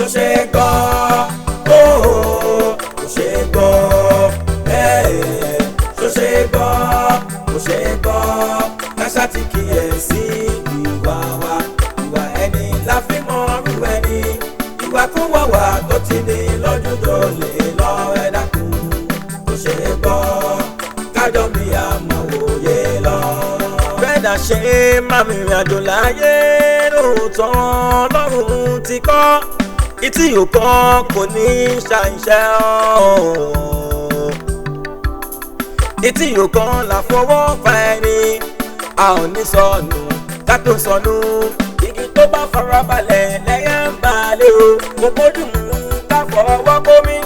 Ṣó ṣe gbọ́? Ó kò ṣe gbọ́. Ṣó ṣe gbọ́? Kò ṣe gbọ́. Káṣá ti kíyèsí ìwà wa. Ìwà ẹni la fi mọrú ẹni. Ìwà kún wàwà tó ti ní lọ́dún tó lè lọ. Ẹ dákun, kò ṣe gbọ́. Kájọ mi àmọ́ òye lọ. Bẹ́ẹ̀dá ṣe máa mi rìn àjò láyé lóòótọ́ Ọlọ́run ti kọ́. Ìtì òkan kò ní ṣàìṣẹ́ ọ̀. Ìtì òkan là fọwọ́ fa ẹni. A ò ní sọnù ká tó sọnù. Igi tó bá farabalẹ̀ lẹ́yẹ̀ ń balẹ̀ o. Kò bójú mu ká fọwọ́ kómi.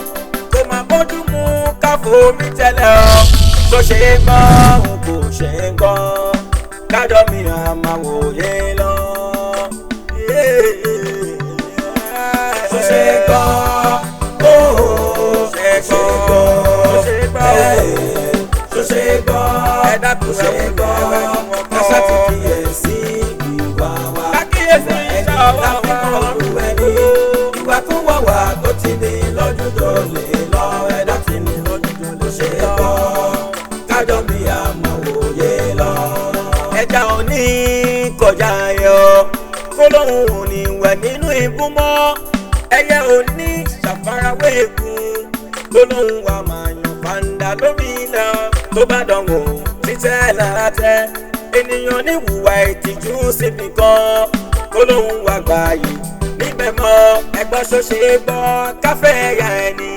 Kò má bójú mu ká fomi tẹ́lẹ̀ ọ́. Tó ṣe é gbọ́, kò ṣe é gbọ́. Kájọ mi àmà wòye lọ. Ṣó ṣe gbọ́? Ó ṣe gbọ́. Ṣó ṣe gbọ́? Kò ṣe gbọ́. Káṣá ti kíyèsí ìwà wa. Ìwà ẹni la fi mọrú ẹni. Ìwà kún wàwà tó ti ní lọ́dún tó lè lọ. Ẹ̀dá ti ní lọ́dún tó lè ṣe gbọ́. Kájọ mi àmà wòye lọ. Ẹja ò ní kọjá yọ, kó lóun ò ní wẹ̀ nínú ibú mọ́. Ẹyẹ ò ní ṣàfarawé ikú, kó lóun wà máa yàn fàǹdà lórí iná. Tó bá dánwò títẹ́ lára tẹ́, ènìyàn ní hùwà ìtìjú síbi kan, kó lóun wà gbààyè níbẹ̀ mọ́. Ẹgbọ́n ṣó ṣe gbọ́ káfẹ́ ẹ̀yà ẹni.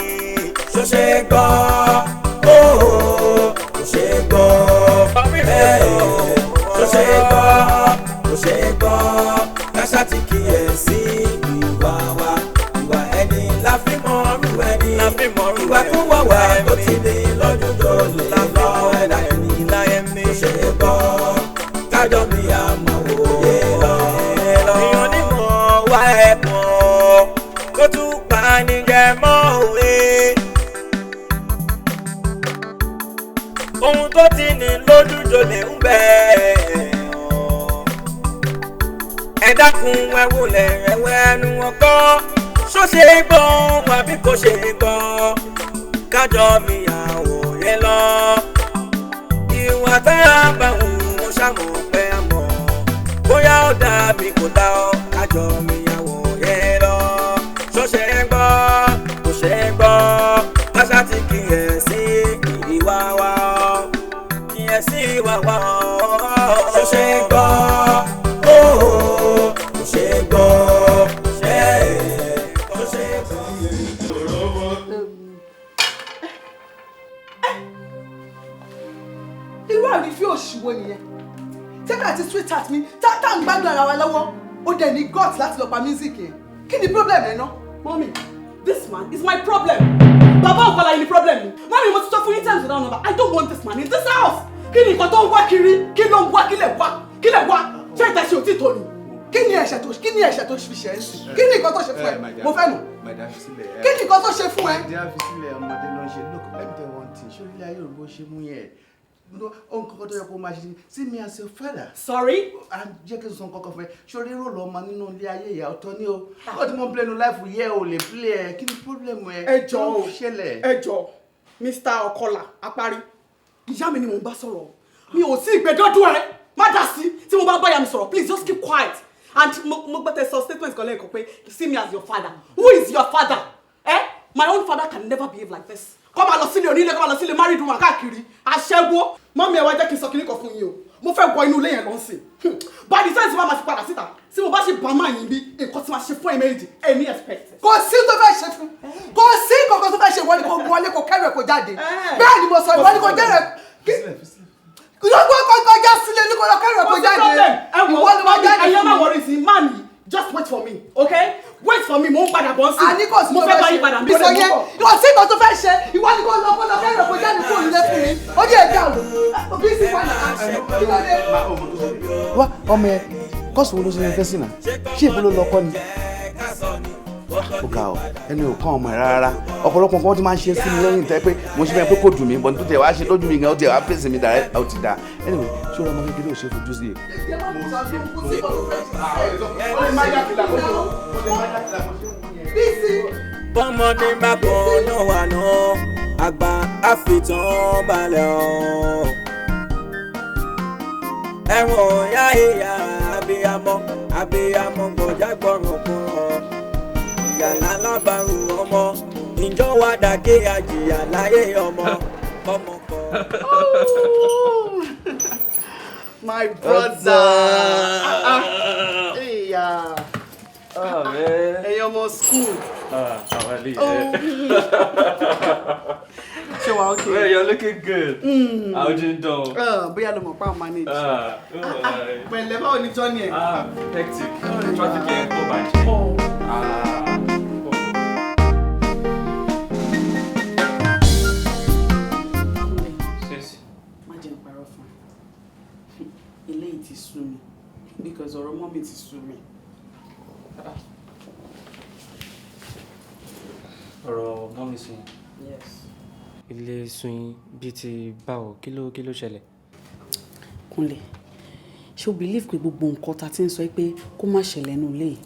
Ṣó ṣe gbọ́? Ó kò ṣe gbọ́. Ṣó ṣe gbọ́? Kò ṣe gbọ́. Káṣá ti kíyèsí ìwà wa. Ìwà ẹni la fi mọrú ẹni. Ìwà kún wàwà tó ti ní lọ́dún tó lè lọ. Ẹ̀dá ẹni kò ṣe gbọ́. Kájọ mi àmọ́ òye lọ. Èèyàn ní mọ̀ wá ẹ̀pọ̀ kó tún pa ní jẹ mọ́ òwe. Ohun tó ti ní lójú jolè ń bẹ̀. Ẹ dákun ẹ wọlé ẹwẹ́ ẹnu ọkọ́. Ṣó ṣe gbọ́ àbí kò ṣe gbọ́? Kájọ mi àwòye lọ. Ìwà tá a bá wù mo ṣàmọ̀ pé a mọ̀. Bóyá ó dàbí kò dá ọ. Kájọ mi àwòye lọ. Ṣó ṣe gbọ́? Kò ṣe gbọ́. Káṣá ti kíyèsí ìwà wa. Kíyèsí ìwà wa. Ṣó ṣe gbọ́? Ó kò ṣe gbọ́. Ṣó ṣe gbọ́? Irú àrífín òṣìwò nìyẹn. Tẹ́mi àti sweetheart mi tá ń gbádùn ara wa lọ́wọ́, ó dẹ̀ ní gut láti lọ pa music yẹn. Kí ni problem ẹ ná? Mommy, this man is my problem. Bàbá Ọ̀kọ́lá yìí ni problem mi. Mommy, mo ti sọ fún yín times without number. I don't want this man in this house. Kí ni nǹkan tó ń wá kiri? Kí ló ń wá? Kí lè wá? Kí lè wá? Ṣé ìta ṣe òtítọ́ ni? Kí ni ẹ̀ṣẹ̀ tó kí ni ẹ̀ṣẹ̀ tó fi ṣe é sí? Kí ni nǹkan tó ṣe fún ẹ? Mo fẹ́ mọ̀. Kí ni nǹkan tó ṣe fún ẹ? Màdá fi sílẹ̀, ọmọdé ló ń ṣe. Look, let me tell you one thing. Ṣé orílẹ̀ ayé òrùbó ṣe mú yẹn? Ohun kankan tó yẹ kó máa ṣe, see me as your father. Sorry? Jẹ́ kí n sọ nǹkan kan fún ẹ. Ṣorí ròlù ọmọ nínú ilé ayé ìyá ọ̀tọ̀ ni o. Ó ti mọ play nu life yẹ o lè play ẹ. Kí ni problem ẹ? Ẹ jọ̀ọ́ o, ṣẹlẹ̀. Ẹ jọ̀ọ́, Mr. Ọ̀kọ́lá Apárí, ìyá mi ni mò ń bá sọ̀rọ̀. Mi ò sí ìgbẹ́dọ́dún ẹ. Má dá sí. Tí mo bá bá ìyá mi sọ̀rọ̀, please just keep quiet. And mo gbọ́ tẹ sọ statement kan lẹ́ẹ̀kan pé see me as your father. Who is your father? Eh? My own father can never behave like this. Kọ́ máa lọ sílé onílé, kọ́ máa lọ sílé married woman káàkiri. Aṣẹ́wó. Mọ́mí ẹ wá jẹ́ kí n sọ kinní kan fún yín o. Mo fẹ́ wọ inú ilé yẹn lọ sí. By the time tí wọ́n máa fi padà síta, tí mo bá ṣe bá máa yín bí, nǹkan tí máa ṣe fún ẹ méjì, ẹ ní expect. Kò sí tó fẹ́ ṣe fún. Kò sí nǹkan tó fẹ́ ṣe. Ìwọ ni kò wọlé kò kẹ́rù ẹ̀ kò jáde. Bẹ́ẹ̀ ni mo sọ, ìwọ ni kò jẹ́rẹ̀. Lọ́gbọ́n kọjá sílé ní kò lọ kẹ́rù ẹ̀ kò jáde. Ìwọ ni wọ́n jáde Ẹ̀yin fún má mi. worry sí man yìí. Just wait for me, okay? Wait for me, mo ń padà bọ̀ sí. Àní kò sí Mo tó fẹ́ fẹ́ bá ṣe. yín padà bí Bísọ̀ ó lè yẹn, mú bọ̀. kò sí nǹkan tó fẹ́ ṣe. Ìwọ ni kò lọ kó lọ kẹ́rù ẹ̀ kò jáde kúrò nílé fún mi. Ó ní ẹ̀dá o. Bí sì wà náà, kí ló dé? Wá ọmọ ẹ, kọ́ọ̀sì wo ló ṣe fẹ́ sí náà? Ṣé ìbò ló lọ kọ́ ni? Ó ga ọ, ẹni ò kọ́ ọmọ ẹ rárá. Ọ̀pọ̀lọpọ̀ nǹkan tí máa ń ṣe sí mi lẹ́yìn tẹ́ pé mo ṣe fẹ́ pé kò dùn mí, bọ́n tó tẹ̀ wá ṣe lójú mi gan, ó tẹ̀ wá pèsè mi dàrẹ́, ó ti dà. Anyway, ṣé ọmọ kékeré ò ṣe fojú sí i? Bí Bọ́mọdé bá kọ́ náà wà náà, àgbà àfitàn balẹ̀ ọ̀. Ẹ̀wọ̀n ìyá ìyá abiyamọ, abiyamọ gbọ̀já gbọ̀rọ̀ kúrọ̀. Ìyàlá lábàrú ọmọ, ìjọ wa dàgé àjìyà láyé ọmọ, ọmọ kọ. My brother. Ah, hey, yeah. Oh, man. Ẹ̀yin ọmọ school. Ah, how are you? Oh. Ṣé wàá okay? Well, you're looking good. How you doing? Bóyá ló mọ̀ pé àwọn manage. Ah, Pẹ̀lẹ́, báwo ni journey ẹ̀? Ah, hectic. Traffic yẹn pọ̀ bàjẹ́. Oh. Ah, pọ̀. Sis. Má jẹ́ n parọ́ fún ẹ. Eléyìí ti sú mi because ọ̀rọ̀ mummy ti sú mi. Ọ̀rọ̀ mummy sùn yín. Yes. Ilé sùn yín bíi ti báwo? Kí ló ṣẹlẹ̀? Kúnlẹ̀, ṣé o believe pé gbogbo nǹkan ta ti ń sọ pé kó má ṣẹlẹ̀ nínú ilé yìí,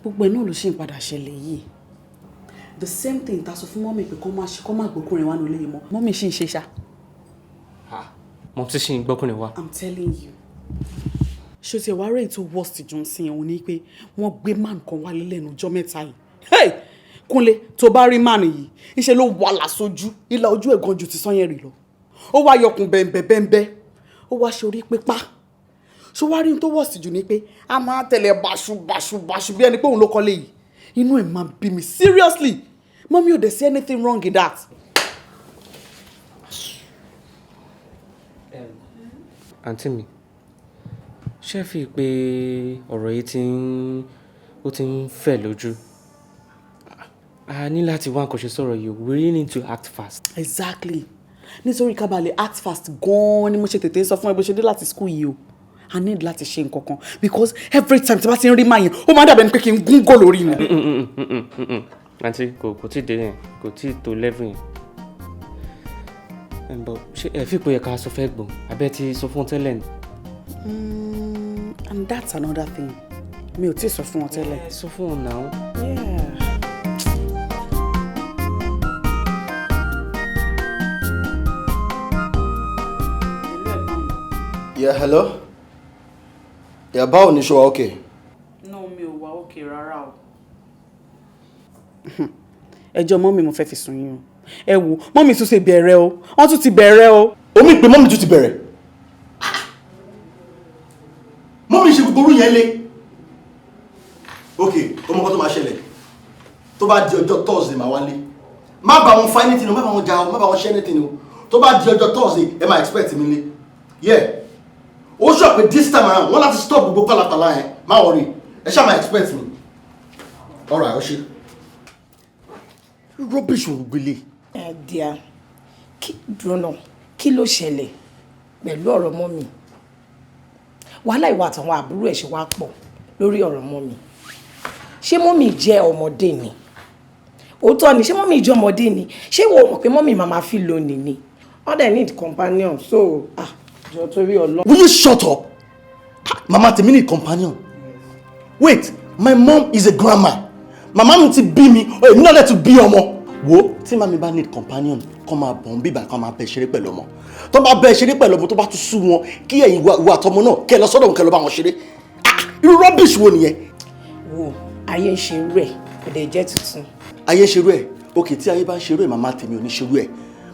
gbogbo ẹ̀ náà ló ṣì ń padà ṣẹlẹ̀ yìí? The same thing ta sọ fún mummy pé kó má ṣe, kó má gbókùnrin wá nínú ilé yìí mọ́, mummy ṣì ń ṣe ṣá. Mummy ṣì ń gbọ́kùnrin wá. I'm telling you. Ṣé o ti wá rí èyí tó worst jù sí òun ni pé wọ́n gbé man kan wálé lẹ́nu ọjọ́ mẹ́ta yìí. Hey! Kúnlé, tó bá rí man yìí, ìṣe ló wà lásójú, ìlà ojú ẹ̀ gan ju ti Sanyẹ̀rì lọ. Ó wá yọkùn bẹ̀m̀bẹ̀ bẹ̀m̀bẹ̀, ó wá ṣe orí pípa. Ṣé wá rí ohun tó worst jù ni pé a máa tẹ̀lé báṣu báṣu báṣu bí ẹni pé òun ló kọ́lé yìí. Inú ẹ̀ máa bí mi, seriously. Mummy ò dẹ̀ see anything wrong in that. Àǹtí mi, ṣé fi pé ọ̀rọ̀ yìí ti ń ó ti ń fẹ̀ lójú? A ní láti wá nǹkan ṣe sọ̀rọ̀ yìí. We really need to act fast. Exactly. Nítorí ká bá lè act fast gan-an ni mo ṣe tètè sọ fún ẹ bó ṣe dé láti school yìí o. I need láti ṣe nǹkan kan because every time tí bá ti ń rí máa yẹn, ó máa ń dàbẹ̀ ni pé kí n gún gò lórí mi. Àǹtí, kò tí ì dé yẹn, kò tí ì tó level yẹn. Ẹ̀ bọ̀, ṣé ẹ fi pé yẹ ká sọ fẹ́ gbọ̀n abẹ́ ti sọ fún tẹ́lẹ̀ ni? And that's another thing. Mi ò tí ì sọ fún wọn tẹ́lẹ̀. Ẹ sọ fún wọn náà. Yeah. Yeah, hello? Yeah, báwo ni, ṣo wà okay? No, mi ò wá okay rárá o. Ẹjọ́ mummy mo fẹ́ fi sùn yín o. Ẹ wo, mummy tún ṣe bẹ̀rẹ̀ o. Wọ́n tún ti bẹ̀rẹ̀ o. Omi pé mummy tún ti bẹ̀rẹ̀. Mummy ṣe gbogbo orú yẹn lé. Ok, ó mọ nǹkan tó máa ṣẹlẹ̀. Tó bá di ọjọ́ Thursday, máa wálé. Má bá wọn fa anything o, má bá wọn jà o, má bá wọn ṣe anything o. Tó bá di ọjọ́ Thursday, ẹ máa expect mi lé. Yeah. Ó sọ pé this time around, wọ́n láti stop gbogbo pálapàla yẹn. Má worry, ẹ ṣáà máa expect mi. Alright, ó ṣe. Rubbish wo gbélé. Ẹ díà, kí dúró náà, kí ló ṣẹlẹ̀ pẹ̀lú ọ̀rọ̀ mummy? Wàhálà ìwà àtàwọn àbúrò ẹ̀ ṣe wá pọ̀ lórí ọ̀rọ̀ mummy. Ṣé mummy jẹ́ ọmọdé ni? Òótọ́ ni, ṣé mummy jẹ́ ọmọdé ni? Ṣé wo mọ̀ pé mummy màmá fi lónìí ni? Wọ́n dẹ̀ need companion, so ah, jọ torí Ọlọ́run. Will you shut up? Mama tèmi ní companion. Wait, my mom is a grandma. Màmá mi ti bí mi, èmi náà dẹ̀ tún bí ọmọ. Wo, tí màmí bá need companion, kọ́ máa bọ̀ ń bíbà, kọ́ máa bẹ ṣeré pẹ̀lú ọmọ. Tó bá bẹ ṣeré pẹ̀lú ọmọ, tó bá tún sú wọn, kí ẹ̀yin wo àtọmọ náà, kẹ́ ẹ lọ sọ́dọ̀ wọn, kẹ́ ẹ lọ bá wọn ṣeré. Ah, irú rubbish wo nìyẹn? Wo, ayé ń ṣe irú ẹ̀, kò dẹ̀ jẹ́ tuntun. Ayé ń ṣerú ẹ̀. Ok, tí ayé bá ń ṣerú ẹ̀, màmá tèmi ò ní ṣerú ẹ̀.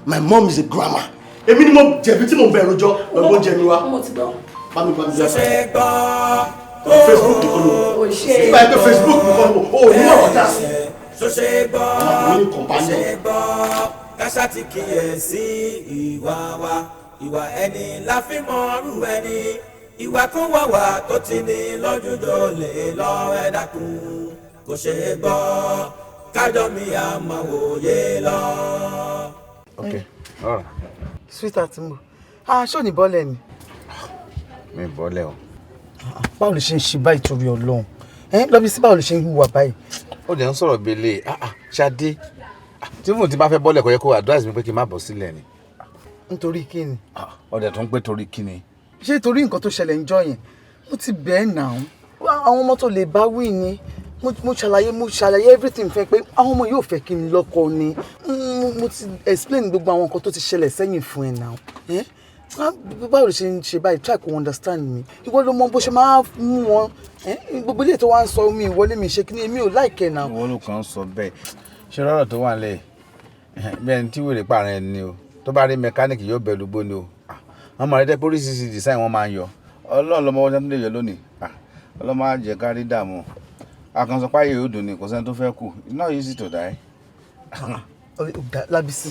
My mom is a grandma. Èmi ni mo jẹ̀bi tí mo bẹ̀rù jọ lọ́gbọ́n jẹ mi wá. Mo ti gbọ́. Bá mi bá mi Ṣe gbọ́. Facebook nìkan ló. O ṣe. Nígbà yẹn pé Facebook nìkan ló, o ò ní ọ̀rọ̀ dá sí. Ṣe gbọ́. Màmá tèmi ní companion. Ṣe gbọ́, káṣá ti kíyèsí ìwà wa. Ìwà ẹni la fi mọ̀ọ́rù ẹni. Ìwà kan wà wà tó ti ní lọ́jú tó lè lọ. Ẹ dákun, kò ṣe é gbọ́, kájọ mi àmọ́ òye lọ. Okay, all right. Sweetheart mo, ah, ṣó ní bọ́lẹ̀ ni? Mi bọ́lẹ̀ o. Báwo ló ṣe ń ṣe báyìí torí Ọlọ́run? Ẹ lọ́bí sí, báwo ló ṣe ń hùwà báyìí? Ó dẹ̀ ń sọ̀rọ̀ gbélé. Ah ah, Ṣadé, tí mo ti bá fẹ́ bọ́lẹ̀, kò yẹ kó advice mi pé kí n má bọ̀ sílẹ̀ ni. Nítorí kí ni? Ó dẹ̀ tún pé torí kí ni? Ṣé torí nǹkan tó ṣẹlẹ̀ ń jọ yẹn? Mo ti bẹ́ẹ̀ nà án. Àwọn ọmọ tó lè bá wí ni. Mo ṣàlàyé everything fẹ́ pé àwọn ọmọ yóò fẹ́ kí n lọ́kọ ni. Mo ti explain gbogbo àwọn nǹkan tó ti ṣẹlẹ̀ sẹ́yìn fún ẹ náà. Eh? Báwo ló ṣe ń ṣe báyìí? Try to understand me. Ìwọ ló mọ bó ṣe máa mú wọn. Gbogbo ilé tó wá ń sọ mi ìwọlé mi ṣe kí ni, èmi ò like ẹ̀ náà. Ìwọ ló kàn ń sọ bẹ́ẹ̀. Ṣé rọ́rọ̀ tó wà nílẹ̀ bẹ́ẹ̀ ni tí wèrè pààrọ̀ ẹni o, tó bá rí mẹkáníìkì yóò bẹ̀ lùgbó ni o. Wọ́n máa rí tẹ́ póríṣiríṣi design wọ́n máa ń yọ. Ọlọ́run lọ́mọ wọn tó lè yọ lónìí. Ọlọ́run máa jẹ́ ká rí dààmú. Àkànṣe páyé yóò dùn ni, kò sẹ́ni tó fẹ́ kù. It's not easy to die. Lábísí,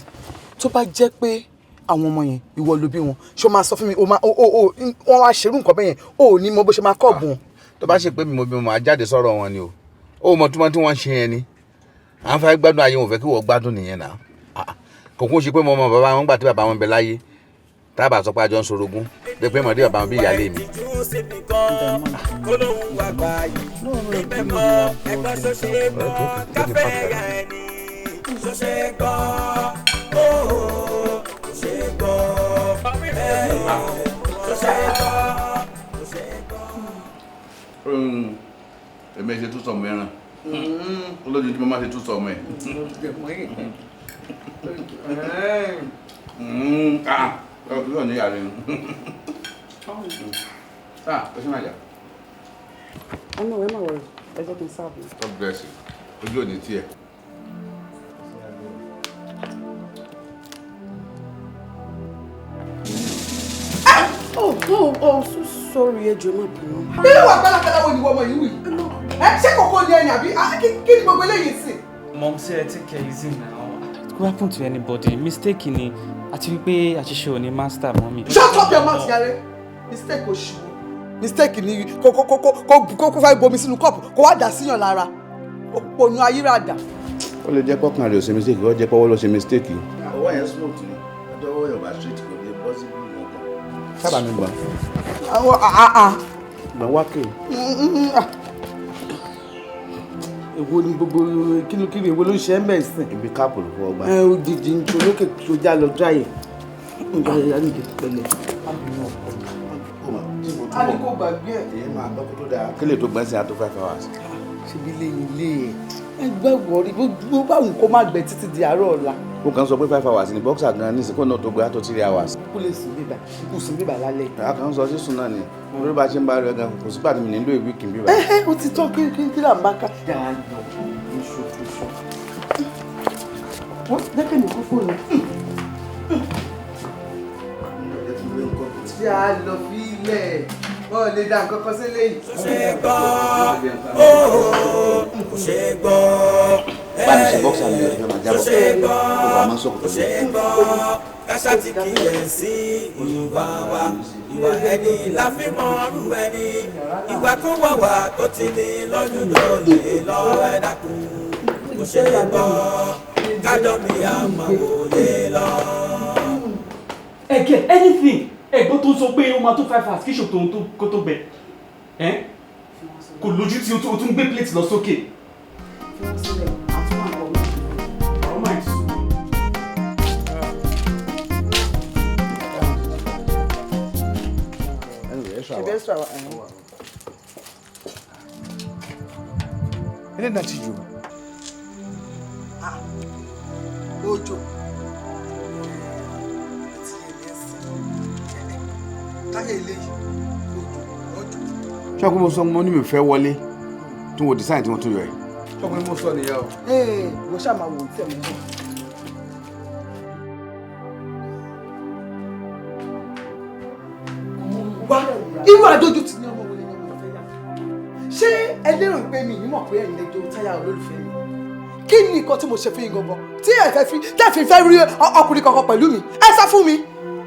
tó bá jẹ́ pé àwọn ọmọ yẹn, ìwọ ló bí wọn, ṣó máa sọ fún mi? O máa o wọ́n wá ṣerú nǹkan bẹ́yẹn, o ò ní mọ bó ṣe máa kọ́ ọ̀bùn. Tó bá ṣe pé mi mo bí mo máa jáde sọ̀rọ̀ wọn ni o. Ó mọ túmọ̀ tí wọ́n ń ṣe yẹn ni. À ń fẹ́ gbádùn ayé wọn, ò fẹ́ kí wọ́n gbádùn nìyẹn náà. Kò kún ṣe pé mo mọ bàbá wọn gbà tí bàbá wọn bẹ láyé. Tá a bá sọ pé a jọ ń sorogún, pé pé mọ̀dé bàbá wọn bí ìyáálé mi. Ìtìjú síbi kan kó lóun wà gbàyè níbẹ̀ mọ́ ẹgbọ́n ṣoṣe gbọ́ káfẹ́ ra ẹni ṣoṣe gbọ́ ó ṣe gbọ́ ṣoṣe gbọ́ ṣoṣe gbọ́. Èmi ṣe tún sọmọ ẹran olójú tí mo máa ṣe tún sọmọ ẹ. Yóò ní yàrá inú. Ah, ó ṣe máa jà. Ẹ má ẹ má worry, ẹ jẹ́ kí n serve yín. God bless you. Ojú ò ní tiẹ̀. Oh, so sorry, ẹ jọ̀ọ́, má bínú. Irú ìwà pálapàla wo ni ìwọ ọmọ yìí wù yìí? Ẹ ṣé kòkó ni ẹni àbí kí ni gbogbo eléyìí sìn? Mom say take it easy now. It could happen to anybody. Mistake ni, àti wípé àṣìṣe ò ní master, mummy. Shut up your mouth yàrá. Mistake ò ṣùwọ́. Mistake ni kó fẹ́ bomi sínú kọ́ọ̀pù kó wá dà síyàn lára. Òpònú ayírádà. Ó lè jẹ́ pọ́kàn rẹ̀ ò ṣe mistake, ó jẹ́ pọ́wọ́ ló ṣe mistake. Ọwọ́ yẹn smooth ni, ọjọ́ ọwọ́ yẹn ò bá straight kò lè possible nǹkan. Sábà mi gbà. Àwọn àà. Gbọ̀n wá kè. Èwo ni gbogbo kí ni èwo ló ń ṣe é mẹ́sìn? Ibi káàpù ló fọwọ́ gbà. Ẹ òjijì ń tó lókè tó já lọ dráyè. Nǹkan ẹ̀yà nìyẹn pẹ̀lẹ́. A ní kó gbàgbé ẹ̀. Èyí máa gbọ́ kó tó dáa. Kí lè tó gbọ́n sí àtó 5 hours. Ṣebí ilé ilé ẹ̀. Ẹgbẹ́ wọ̀rí bó bá wù kó má gbẹ títí di àárọ̀ ọ̀la. Mo kàn sọ pé 5 hours ni boxer gan ní ìsìnkú náà tó gbé àtó 3 hours. Kó lè sùn bíbà, kó sùn bíbà lálẹ́. A kàn ń sọ sísùn náà ni. Orí bá ṣe ń bá rẹ gan, kò sígbà tí mi nílò ìwé kì í bíbà. Ẹ ẹ ó ti tán. Kí là ń bá ká. Dàyọ̀ oṣù oṣù. Wọ́n jẹ́ kí mi kú fóònù. Tí a lọ fi ilẹ̀, wọ́n lè dá nǹkan kan sílé yìí. Ṣe gbọ́ ó kò ṣe gbọ́. Bá mi ṣe boxer mi, ọ̀rẹ́ máa jábọ̀. Ṣe gbọ́ Kó bá máa sọ̀kò kò ṣe gbọ́ káṣá ti kíyèsí ìwà wa. Ìwà ẹni la fi mọ ọrú ẹni. Ìwà kan wà wà tó ti ní lọ́dún tó lè lọ. Ẹ dákun, kò ṣe gbọ́ kájọ mi àmọ́ kò lè lọ. Ẹ get anything, ẹ̀gbọ́n tó ń sọ pé ó máa tó 5 hours kí ṣòkòtò òun tó kó tó gbẹ. Ẹ́ kò lójú tí o tún gbé plate lọ sókè. Fi wọ́n sílẹ̀, àtúwọ̀n àwọn ọmọ Ọ̀rọ̀ máa ń sùn. Anyway, extra Ṣe wa. extra wa. Ilé náà ti jù. Òjò ti yé mi ẹsẹ̀ táyà ilé yìí òjò òjò. Ṣé ọkùnrin mo sọ mo ní mi fẹ́ wọlé tún wo design tí wọ́n tún yọ ẹ̀. Ṣé ọkùnrin mo sọ nìyẹn o. Ee, wọ́n ṣáà máa wò ó tẹ̀ mí bọ̀. Wá, irú àdójútì ní ọmọ wo lè ní ọmọ fẹ́ yá? Ṣé ẹ lérò pé mi ní mọ̀ pé ẹ̀yin lẹ́jọ́ táyà olólùfẹ́ mi? Kí ni nǹkan tí mo ṣe fún yín gangan tí ẹ fẹ́ fi tẹ́ fi fẹ́ rí ọkùnrin kankan pẹ̀lú mi? Ẹ sá fún mi.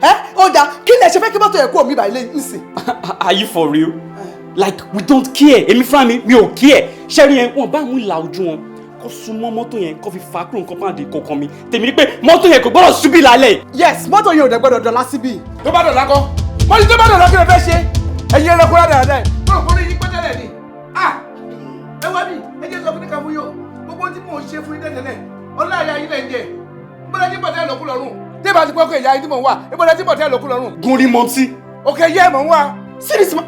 Ẹ ó dáa, kí lẹ ṣe fẹ́ kí mọ́tò yẹn kú omi báyìí lé nísìn? Are you for real? Like, we don't care. Èmi fúnra mi, mi ò care. Ṣẹ́rí yẹn, wọ́n bá mú ìlà ojú wọn. Kó súnmọ́ mọ́tò yẹn, kó fi fa kúrò nǹkan pàdé kọ̀ọ̀kan mi. Tèmi ni pé mọ́tò yẹn kò gbọ́dọ̀ ṣubí lálẹ́. Yes, mọ́tò yẹn ò dẹ̀ gbọ́dọ̀ dọ̀lá síbí. Tó bá dọ̀la kọ́, mo ní tó bá dọ̀la, kí ló fẹ́ ṣe? Ẹ̀yin ẹranko dáadáa ẹ̀ mo rò pé orí yín pé tẹ́lẹ̀ ni. Ah, ẹ wá bí, ẹ jẹ́ sọ fún níka fún yín o. Gbogbo tí mò ń ṣe fún yín tẹ́lẹ̀, ọlá ìyá yín lẹ̀ ń jẹ. Ìbọ̀dá tí bọ̀tẹ́ lòkú lọ́rùn tí ìbá ti pẹ́ kó ìyá yín tí mò ń wà, ìbọ̀dá tí bọ̀tẹ́ lòkú lọ́rùn. Gun rí mọ́tí. Òkè yẹ́ mò ń wà. Serious ma.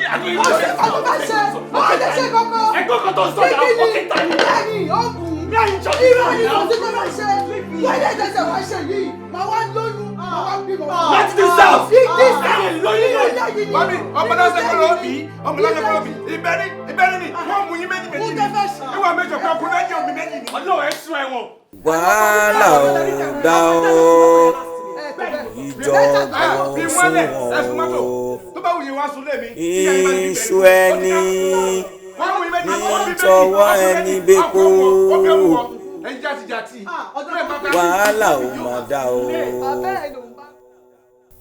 Kò sí nǹkan tó fẹ́ ṣe. Ó lè ṣe kankan. Ẹgbẹ́ kan tó sọ̀rọ̀ àwọn kọ́kítà ni. Bẹ́ẹ̀ni, ó gùn. Irọ́ ni kò sí tó fẹ́ ṣe. Wọ́n ilé ìtẹ̀sẹ̀ wá ṣe yìí. Màá wá lóyún, màá wá bímọ. Láti the south. Ìdí south. Lóyún Inú ilé yìí ni. Mami, ọmọ náà ṣe kọ́lọ́ bí, ọmọ náà ṣe kọ́lọ́ bí, ìbẹ́ni ìbẹ́ni ni, wọ́n mú yín méjì méjì ni. Ìwà méjì ọ̀pẹ ọkùnrin méjì omi méjì ni. Ọlọ́run ẹ̀ sún ẹ̀wọ̀n. Wàhálà ò dá o, ìjọba Fi wọ́n lẹ̀, ẹ̀sùn ò mọ́tò. sunwọ̀n o. Tó bá wù yín wá sùn lé mi. Iṣu ẹni ní tọwọ́ ẹni bẹ́kó. Ẹ̀yin jàtijàti. Wàhálà ò mà dá o.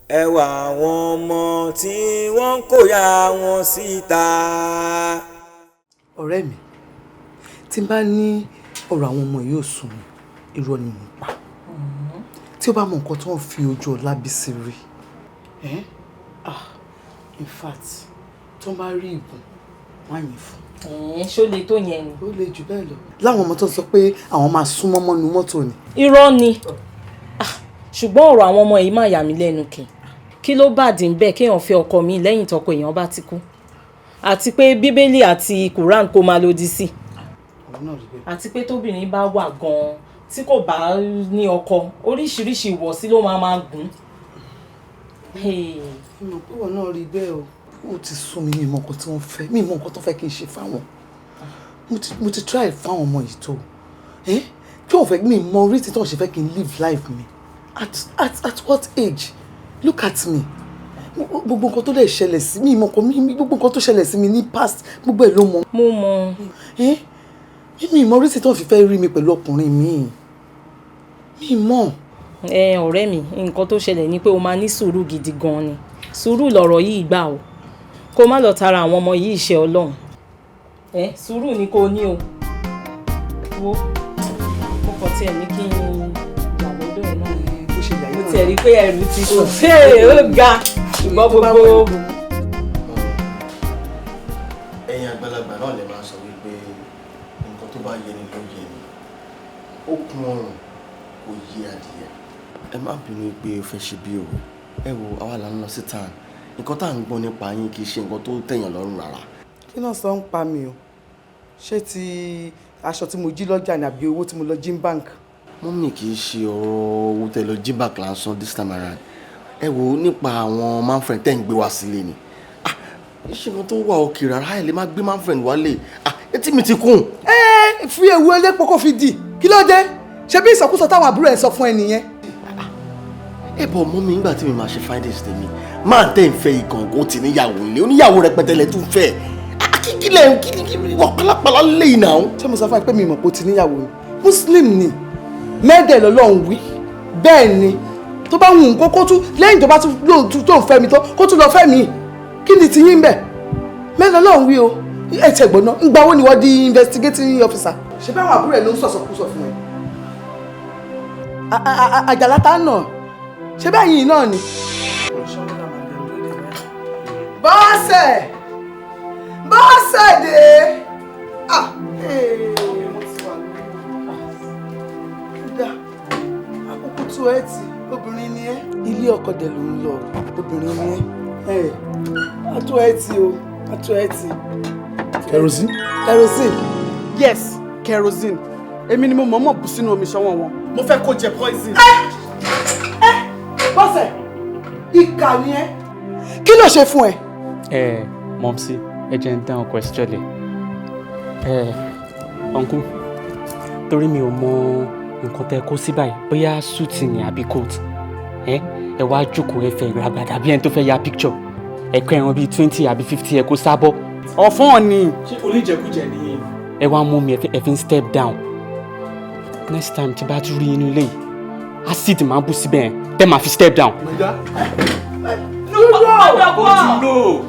Ẹwà àwọn ọmọ tí wọ́n ń kóyà wọn síta. Ọ̀rẹ́ mi, tí n bá ní ọ̀rọ̀ àwọn ọmọ yìí ò sùn mí, irọ́ ni mò ń pa. Tí ó bá mọ nǹkan tó ń fi ojú Ọlábísí rí, eh? Ah, in fact, tó ń bá rí ìbùn, wọ́n á yìn fún. Ẹ̀ẹ́n, ṣó le tó yẹn ni? Ó le jù bẹ́ẹ̀ lọ. Láwọn ọmọ tó ń sọ pé àwọn máa súnmọ́ mọ́nu mọ́tò ni. Irọ́ ni. Ah, ṣùgbọ́n ọ̀rọ̀ àwọn ọmọ yìí máa yà mí lẹ́nu kì. Kí ló bàdí ń bẹ́ẹ̀ kéèyàn fẹ́ ọkọ mi lẹ́yìn tọkọ èèyàn bá ti kú? Àti pé Bíbélì àti Quran kò máa lòdì sí. Ọ̀rọ̀ náà rí bẹ́ẹ̀. Àti pé tóbìnrin bá wà gan-an tí kò bá ní ọkọ, oríṣiríṣi ìwọ̀sí ló máa máa gùn. Hey. Mo mọ̀ pé ìwọ náà rí bẹ́ẹ̀ o. Ó ti sún mi, mi mọ nǹkan tí wọ́n fẹ́, mi mọ nǹkan tó fẹ́ kí n ṣe fáwọn. Mo ti try fáwọn ọmọ yìí tó. Eh? Kí wọ́n fẹ́ mi mọ orí tí wọ́n ṣe fẹ́ kí n live life mi. At what age? Look at me. Gbogbo nǹkan tó lè ṣẹlẹ̀ sí mi, mọ̀ nǹkan mi, gbogbo nǹkan tó ṣẹlẹ̀ sí mi ní past, gbogbo ẹ̀ ló mọ̀. Mo mọ̀. Eh? Mi mọ orí tí wọ́n fi fẹ́ rí mi pẹ̀lú ọkùnrin mi. Mi mọ̀. Ẹ ọ̀rẹ́ mi, nǹkan tó ṣẹlẹ̀ ni pé o máa ní sùúrù gidi gan ni. Sùúrù lọ̀rọ̀ yìí gbà o. Kó má lọ tara àwọn ọmọ yìí ṣe Ọlọ́run. Ẹ sùúrù ni kò ní o. Wo, mo kàn tiẹ̀ ní kí n yà lọ́dọ̀ ẹ̀ náà. Bó ṣe yà yín Mo náà. tiẹ̀ rí pé ẹrù ti sùn. Ṣé ó ga? Ṣùgbọ́n gbogbo. Ẹ̀yin àgbàlagbà náà lè máa sọ wípé nǹkan tó bá yẹ ni ló yẹ ni, ó kún ọrùn kò yé adìyẹ. Ẹ má bínú pé o fẹ́ ṣe bí òwe. Ẹ wo, àwa là ń lọ sí town, nǹkan tá à ń gbọ́ nípa yín kì í ṣe nǹkan tó tẹ̀yàn lọ́rùn rárá. Kí náà sọ ń pa mi o? Ṣé ti aṣọ tí mo jí lọ́jà ni àbí owó tí mo lọ jí ní bank? Mummy, kì í ṣe ọ̀rọ̀ owó tẹ lọ jí bank là ń sọ this time around. Ẹ wo, nípa àwọn manfred tẹ́ ń gbé wá sílé ni. Ah, kì í ṣe nǹkan tó wà òkè rárá. Ẹ lè má gbé manfred wálé. Ah, etí mi ti kún. Ẹ fi ewu elépo kó fi dì. Kí ló dé? Ṣé bí ìsọkúsọ táwọn àbúrò ẹ sọ fún ẹ nìyẹn? Ẹ bọ̀ mummy, nígbà tí mi máa ṣe findings tèmi, máa tẹ̀ ń fẹ́ ìkàngó ti níyàwó ilé oníyàwó rẹpẹtẹ lẹ tún fẹ́. Kíkílẹ̀ kí wọ́n pálapàla lè nà ó. Ṣé mo sọ fún ẹ pé mi mọ̀ pé ó ti níyàwó ni? Muslim ni, mẹ́ẹ̀dẹ̀ lọ́lọ́run wí. Bẹ́ẹ̀ ni, tó bá wù ú kó tún lẹ́yìn tó bá tún lóun tó ń fẹ́ mi tán, kó tún lọ fẹ́ mi. Kí ni ti yín bẹ̀? Mẹ́ẹ̀dẹ̀ lọ́lọ́run wí o. Ẹ tẹ̀ gbọ́n náà, ńgbà wo ni wọ́n di investigating officer? Ṣé báwọn àbúrò ẹ ló ń sọ̀sọ̀kúsọ fún ẹ? Àjàlá tá nà, ṣé bẹ́ẹ̀ yìí náà ni? Bọ́sẹ̀, bọ́sẹ̀ dé. Ah, ee, mo ti wà lórí. Kódà, àkókò tó ẹ ti, obìnrin ni ẹ́. Ilé ọkọ dẹ̀ ló ń lọ, obìnrin ni ẹ́. Ẹ àtó ẹ ti o, àtó ẹ ti. Kerosene. Kerosene. Yes, kerosene. Èmi ni mo mọ̀ọ́mọ̀ bù sínú omi ṣọwọ́ wọn. Mo fẹ́ kó jẹ poison. Bọ́sẹ̀, ìkà ni ẹ́. Kí ló ṣe fún ẹ? Ẹ mumsy, ẹ jẹ́ ń dáhùn question lẹ̀. Ẹ uncle, torí mi ò mọ nǹkan tẹ́ kó sí báyìí, bóyá suit ni àbí coat. Ẹ wá jókòó, ẹ fẹ́ ìràgbàdà bí ẹni tó fẹ́ ya picture. Ẹ kọ́ ẹran bíi 20 àbí 50, ẹ kó sábọ́. Ọ̀fọ́n ni. Ṣé oníjẹkújẹ ni? Ẹ wá mú mi, ẹ fi ń step down. Next time tí bá tún rí inú ilé yìí, acid máa ń bú síbẹ̀ yẹn tẹ́ máa fi step down. Ó ti lò.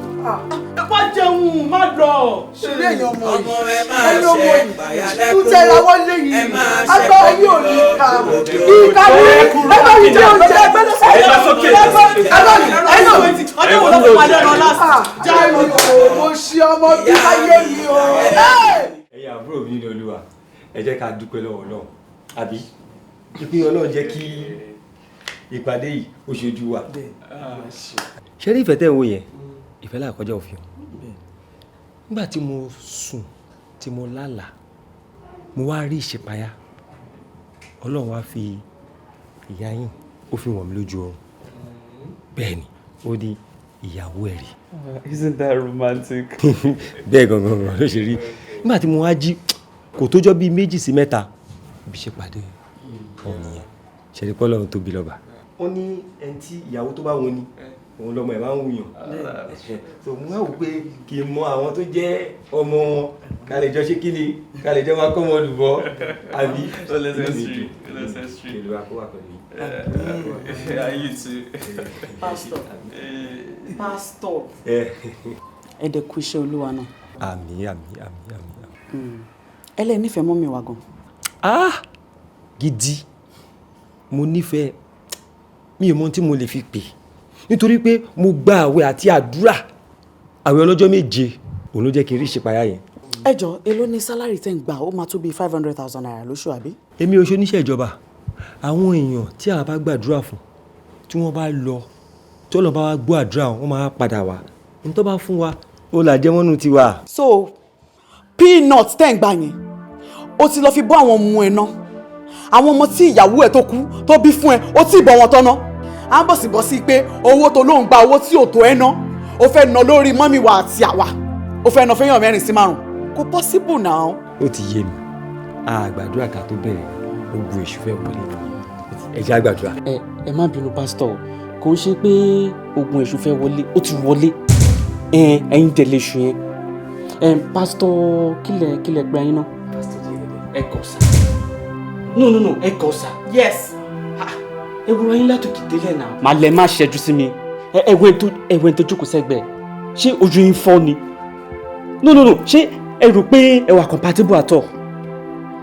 Wá jẹun, má lọ. Ṣe èèyàn ọmọ Ọmọ yìí, ẹ máa ẹni ọmọ ṣe yìí pàyàlẹ́kùn. tún tẹra wọlé Ẹ yìí, máa ṣe agbára yìí ò ní ká ìka ní ẹ bá yìí jẹ oúnjẹ. Ẹ lọ sókè. Ọdún wo ló fún wa lẹ́nu last? Jẹ́ mi o, mo ṣe ọmọ bí láyé mi o. Ẹ̀yin àbúrò mi nínú Olúwa, ẹ jẹ́ ká dúpẹ́ lọ́wọ́ Ọlọ́run, àbí ìpín Ọlọ́run jẹ́ kí ìpàdé yìí ó ṣojú wa. Ṣé rí ìfẹ́ tẹ̀ ń wò yẹn, ìfẹ́ là kọjá òfin o. Nígbà tí mo sùn tí mo lálàá, mo wá rí ìṣípayá. Ọlọ́run wá fi ìyá yín, ó fi wọ̀n mí lójú oorun. Bẹ́ẹ̀ ni, ó ní ìyàwó ẹ̀ rí. Isn't that romantic? Bẹ́ẹ̀ gangan gan ló ṣe rí. Nígbà tí mo wá jí, kò tójọ́ bíi 2 sí 3 bí ṣe pàdé wọn nìyẹn. Ṣẹ̀rí pé Ọlọ́run tóbi lọ́ba. Ó ní ẹni tí ìyàwó tó bá wọn ni òun lọmọ ẹ̀ máa ń wuyàn. So mo wá wò pé kí n mọ àwọn tó jẹ́ ọmọ wọn, ká lè jọ ṣe kí ni, ká lè jọ máa kọ́ wọn lùbọ́ àbí. Unnecessary. Unnecessary. Kí ló wá kó wà pẹ̀lú yín. Yeah, you too. Pastor, pastor. Ẹ Ẹ dẹ̀ kú iṣẹ́ Olúwa náà. Àmín, àmín, àmín, àmín. Ẹ lẹ́ nífẹ̀ẹ́ mummy wa gan. Ah, gidi, mo nífẹ̀ẹ́. Mi ò mọ ohun tí mo lè fi pè, nítorí pé mo gba àwẹ̀ àti àdúrà, àwẹ̀ ọlọ́jọ́ 7, òun ló jẹ́ kí n rí ìṣípayá yẹn. Ẹ jọ, èló ní salary tẹ́ ń gbà? Ó máa tó bíi ₦500,000 lóṣù, àbí? Èmi ò ṣe oníṣẹ́ ìjọba. Àwọn èèyàn tí a bá gbàdúrà fún, tí wọ́n bá lọ, tí Ọlọ́run bá wá gbọ́ àdúrà wọn, wọ́n máa padà wá. Ní tó bá fún wa, ó là jẹ́ mọ́nú tiwa. So peanut tẹ́ ń gbà yẹn, ó ti lọ fi bọ́ àwọn ọmọ ẹ̀ ná, àwọn ọmọ tí ìyàwó ẹ̀ tó kú tó bí fún ẹ, ó tí ì bọ́ wọn tán ná. À ń bọ̀ sí bọ́ sí pé owó tó lóun gba, owó tí ò tó ẹ ná, ó fẹ́ ná lórí mummy wa àti àwa, ó fẹ́ ná fẹ́yàn mẹ́rin sí márùn. Kò possible now. Ó ti yé mi. A gbàdúrà ká tó bẹ̀rẹ̀, ogun èṣù fẹ́ wọlé. Ẹ jẹ́ á gbàdúrà. Ẹ má bínú, pásítọ̀, kò ń ṣe pé ogun èṣù fẹ́ wọlé, ó ti wọlé. Ẹ ẹ̀yin tẹ̀lé èṣù yẹn. Ẹ pásítọ̀, kílẹ̀ gba yín náà. Ẹ kọ̀ sá. No, no, no, ẹ kọ̀ sá. Yes. Ẹ wúra yín látòkè délẹ̀ náà. Màá lẹ má ṣẹ́jú sí mi. Ẹ ẹwẹ́ tó jókòó sẹ́gbẹ̀ẹ́. Ṣé ojú yín fọ́ ni? No, no, no, ṣé ẹ rò pé ẹ wà compatible at all?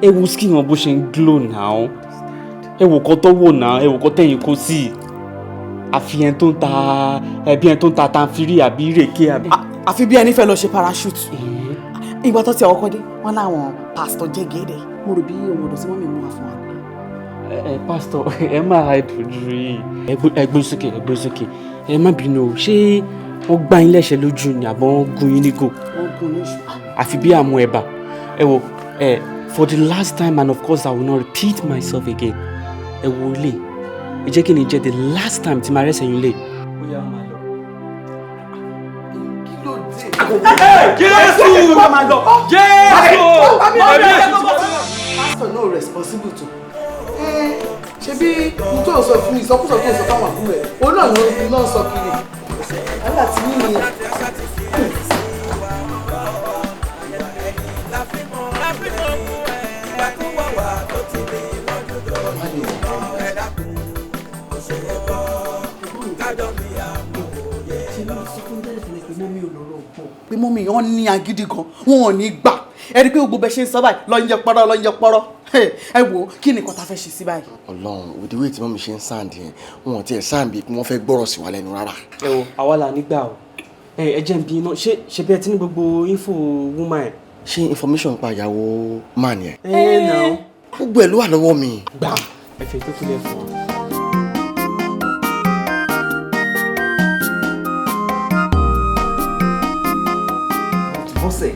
Ẹ wo skin wọn bó ṣe ń glow now. Ẹ wò kọ́ tó wò náà, ẹ wò kọ́ tẹ̀yìn kó sí. Àfi ẹni tó ń ta ẹbí, ẹni tó ń ta tanfiri àbí ìrèké àbí. Àfi bí ẹni fẹ́ lọ ṣe parachute. Ìgbà tó ti ọkọ dé, wọn láwọn pásítọ̀ Jẹ́gẹ́dẹ́. Mo rò bí ohun ọ̀dọ̀ tí mummy mú wá fún wa. Ẹ pásítọ̀, ẹ má hide ojú yìí. Ẹ gbé sókè, ẹ gbé sókè. Ẹ má bínú o, ṣé wọ́n gbá yín lẹ́sẹ̀ lójú ni àbọ̀ wọ́n gún yín nígò? Wọ́n gún ní iṣu. Àfi bí àmú ẹ̀bà. Ẹ wo ẹ, for the last time, and of course I will not repeat myself again. Ẹ wo ilé, ẹ jẹ́ kí ni jẹ́ the last time tí màá rẹ́sẹ̀ yín lé. Ó yá, máa lọ. Jésù! Jésù! Pastor no responsible to. Ṣe bí n tó sọ fún, ìsọkúsọ tó sọ fáwọn àbúrò ẹ, òun náà ló ń sọ kiri wàhálà tí ní ìyẹn. Pé mummy yẹn ní agídí gan, wọn ò ní gbà. Ẹ rí i pé gbogbo bẹ ṣe ń sọ báyìí lọ ń yẹ pọ́rọ́, lọ ń yẹ pọ́rọ́. Ẹ wo, kí ni nǹkan tá a fẹ́ ṣe sí báyìí? Ọlọ́run, with the way tí mummy ṣe ń sound yẹn, wọn ò tiẹ̀ sound bíi pé wọ́n fẹ́ gbọ́rọ̀ sí wa lẹ́nu rárá. Ẹ wo, àwa là nígbà o. Ẹ jẹ́ n bí iná ṣé ṣe bí ẹ ti ní gbogbo info woman ẹ. Ṣé information pa ìyàwó man yẹn? Ẹ nà. Gbogbo ẹ̀ ló wà lọ́wọ́ mi. Gbà ẹ fi tó kílẹ̀ fún ọ. Bọ́sẹ̀,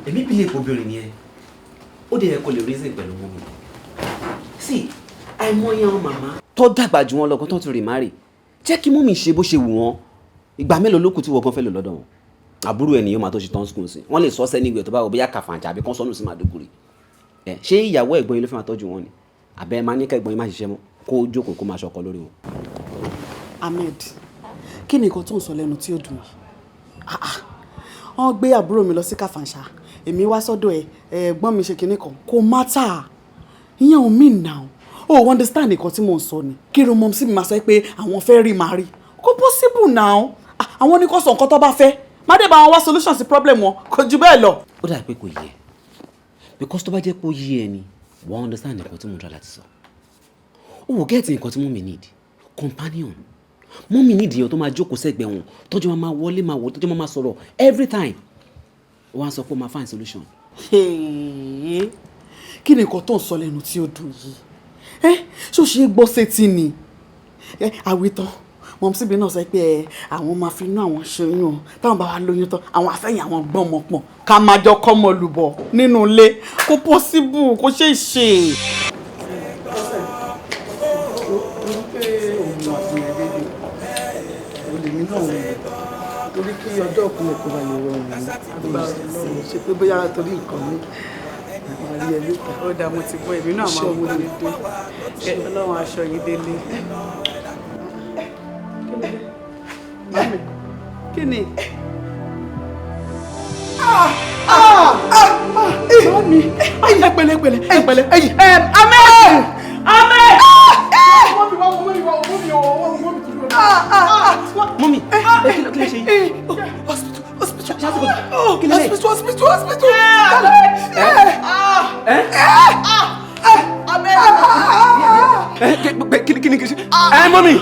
èmi believe obìnrin yẹn, ó dẹ̀ yẹ kó lè reason pẹ̀lú mummy. Sí àìmọye àwọn màmá tó dàgbà jù wọn lọ kan tó ti remarry. Jẹ́ kí mummy ṣe bó ṣe wù wọ́n. Ìgbà mélòó ló kù tí wọ́n gan fẹ́ lò lọ́dọ̀ wọn? Àbúrò ẹ̀ nìyẹn máa tó ṣe tán school sí, wọ́n lè sọ sẹ́ni ìwé tó bá wọ, bóyá Kàfàǹchà àbí kán sọ́nù sí Màdúgùrì. Ẹ ṣé ìyàwó ẹ̀gbọ́n yín ló fẹ́ máa tọ́jú wọn ni, àbẹ́ máa ní kẹ́gbọ́n yín má ṣiṣẹ́ mọ́, kó jókòó kó máa ṣọkọ lórí wọn? Ahmed, kí ni nǹkan tó ń sọ lẹ́nu tí ó dùn yìí? Ah, ah. Wọ́n gbé àbúrò mi lọ sí Kàfàǹṣà, èmi wá sọ́dọ̀ ẹ̀, ẹ̀gbọ́n mi ṣe kinní kan, kò matter. Ìyẹn ò mean now o ò understand nǹkan tí mò ń sọ ni. Kí ló mọ̀ sí mi máa sọ pé àwọn fẹ́ rí màá rí? Kò possible now. Ah, àwọn ní kò sọ nǹkan tó bá fẹ́, má dé bá wọn wá solution sí problem wọn, kò jù bẹ́ẹ̀ lọ. Ó dà pé kò yẹ, because tó bá jẹ́ pé ó yé ẹ ni, wọ́n understand nǹkan tí mo ń try láti sọ. Ó wò, get nǹkan tí mummy need, companion. Mummy need èèyàn tó máa jókòó sẹ́gbẹ̀ẹ́ wọn, tọ́jú máa máa wọlé, máa wọ, tọ́jú máa máa sọ̀rọ̀ every time. Ó wá sọ pé ó máa find solution. Hey, kí ni nǹkan tó ń sọ lẹ́nu tí ó dùn yìí? Ẹ ṣó ṣe é gbọ́ sétí ni? Ẹ àwítán, Mọ̀mísí mi náà sọ pé ẹ àwọn máa fi inú àwọn ṣoyún o, táwọn bá wá lóyún tán, àwọn afẹ́yìn àwọn gbọ́mọ pọ̀n ká máa jọ kọ́mọ lùbọ̀ nínú ilé. Kò possible, kò ṣeé ṣe. Torí kí ọjọ́ òkúlẹ̀ kó ba lè rọrùn ní ṣe pé bóyá torí nǹkan mi máa rí ẹ lóta. Ó dáa, mo ti gbọ́, èmi náà máa wọlé dé. Ọlọ́run aṣọ yìí délé. Mami, kí ni? Mami, ẹ pẹ̀lẹ́ pẹ̀lẹ́ ẹ pẹ̀lẹ́. Ahmed! Ahmed! Mọ́mí wá mọ́mí wá mọ́mí wá mọ́mí tó lọ. Mọ́mí, kí ló ṣe yín? Hospital, hospital, hospital, hospital, hospital. Kí ni kí ṣe? Ẹ mọ́mí!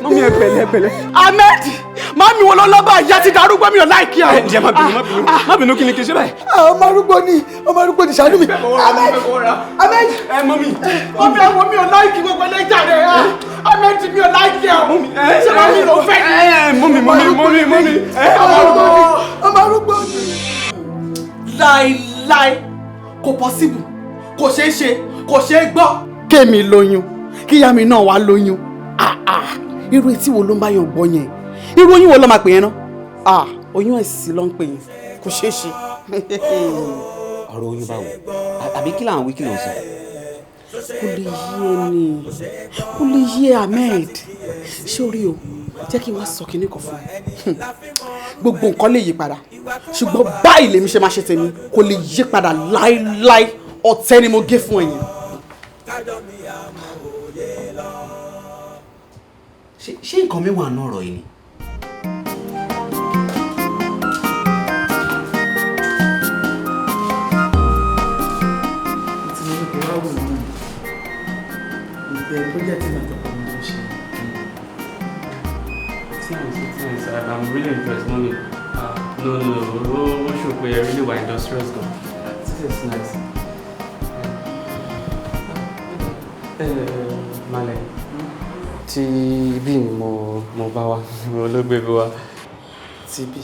Mọ́mí ẹ pẹ̀lẹ́ ẹ pẹ̀lẹ́. Ahmed! Mami wo ló lọ́ba ìyá ti darúgbó mi ò láìkí ẹ. Ẹ má bínú má bínú má bínú, kí ni kí ṣe báyìí? Ọmọ arúgbó ni, ọmọ arúgbó ni, ṣàánú mi. Ahmed! Ahmed! Ẹ mọ́mí. Mọ́mí àwọn mi ò láìkí gbogbo ẹlẹ́jà rẹ̀. Ahmed mi ò láìkí ẹ. Ṣé mọ́mí ló fẹ́ ni? Mọ́mí mọ́mí mọ́mí mọ́mí. Ọmọ arúgbó ni, ọmọ arúgbó ni. Láíláí, kò possible, kò ṣeé ṣe, kò ṣeé gbọ́. Kémi lóyún, kíyá mi náà wá lóyún. Irú etí wo ló ń bá yàn gbọ́ yẹn? Irú oyún wo ló máa pè yẹn náà? Oyún ẹ̀sìn ló ń pè yẹn, kò ṣeé ṣe. Ọ̀rọ̀ oyún báwo? Àbí kí là ń wí, kí ló ń sọ? Kò lè yé ẹ ní, kò lè yé Ahmed. Ṣé o rí o? Jẹ́ kí n wá sọ kinní kan fún ẹ. Gbogbo nǹkan lè yí padà, ṣùgbọ́n báyìí lèmi ṣe máa ṣe tèmi, kò lè yí padà láéláé. Ọ̀tẹ̀ ni mo gé fún ẹ yẹn. Ṣé nǹkan mi wà nínú ọ̀rọ̀ yìí ni? Mo ti ní kó wá wò ó ìgbẹ́ project náà tó kọ́ mi ló ṣe. It's nice, it's nice. I'm really impressed, mommy. No, no, no, ó ṣò pé ẹ really wà industrious gan. This is nice. Malẹ̀, tí bí ni mo bá wá, mo ló gbé mi wá. Tí bí?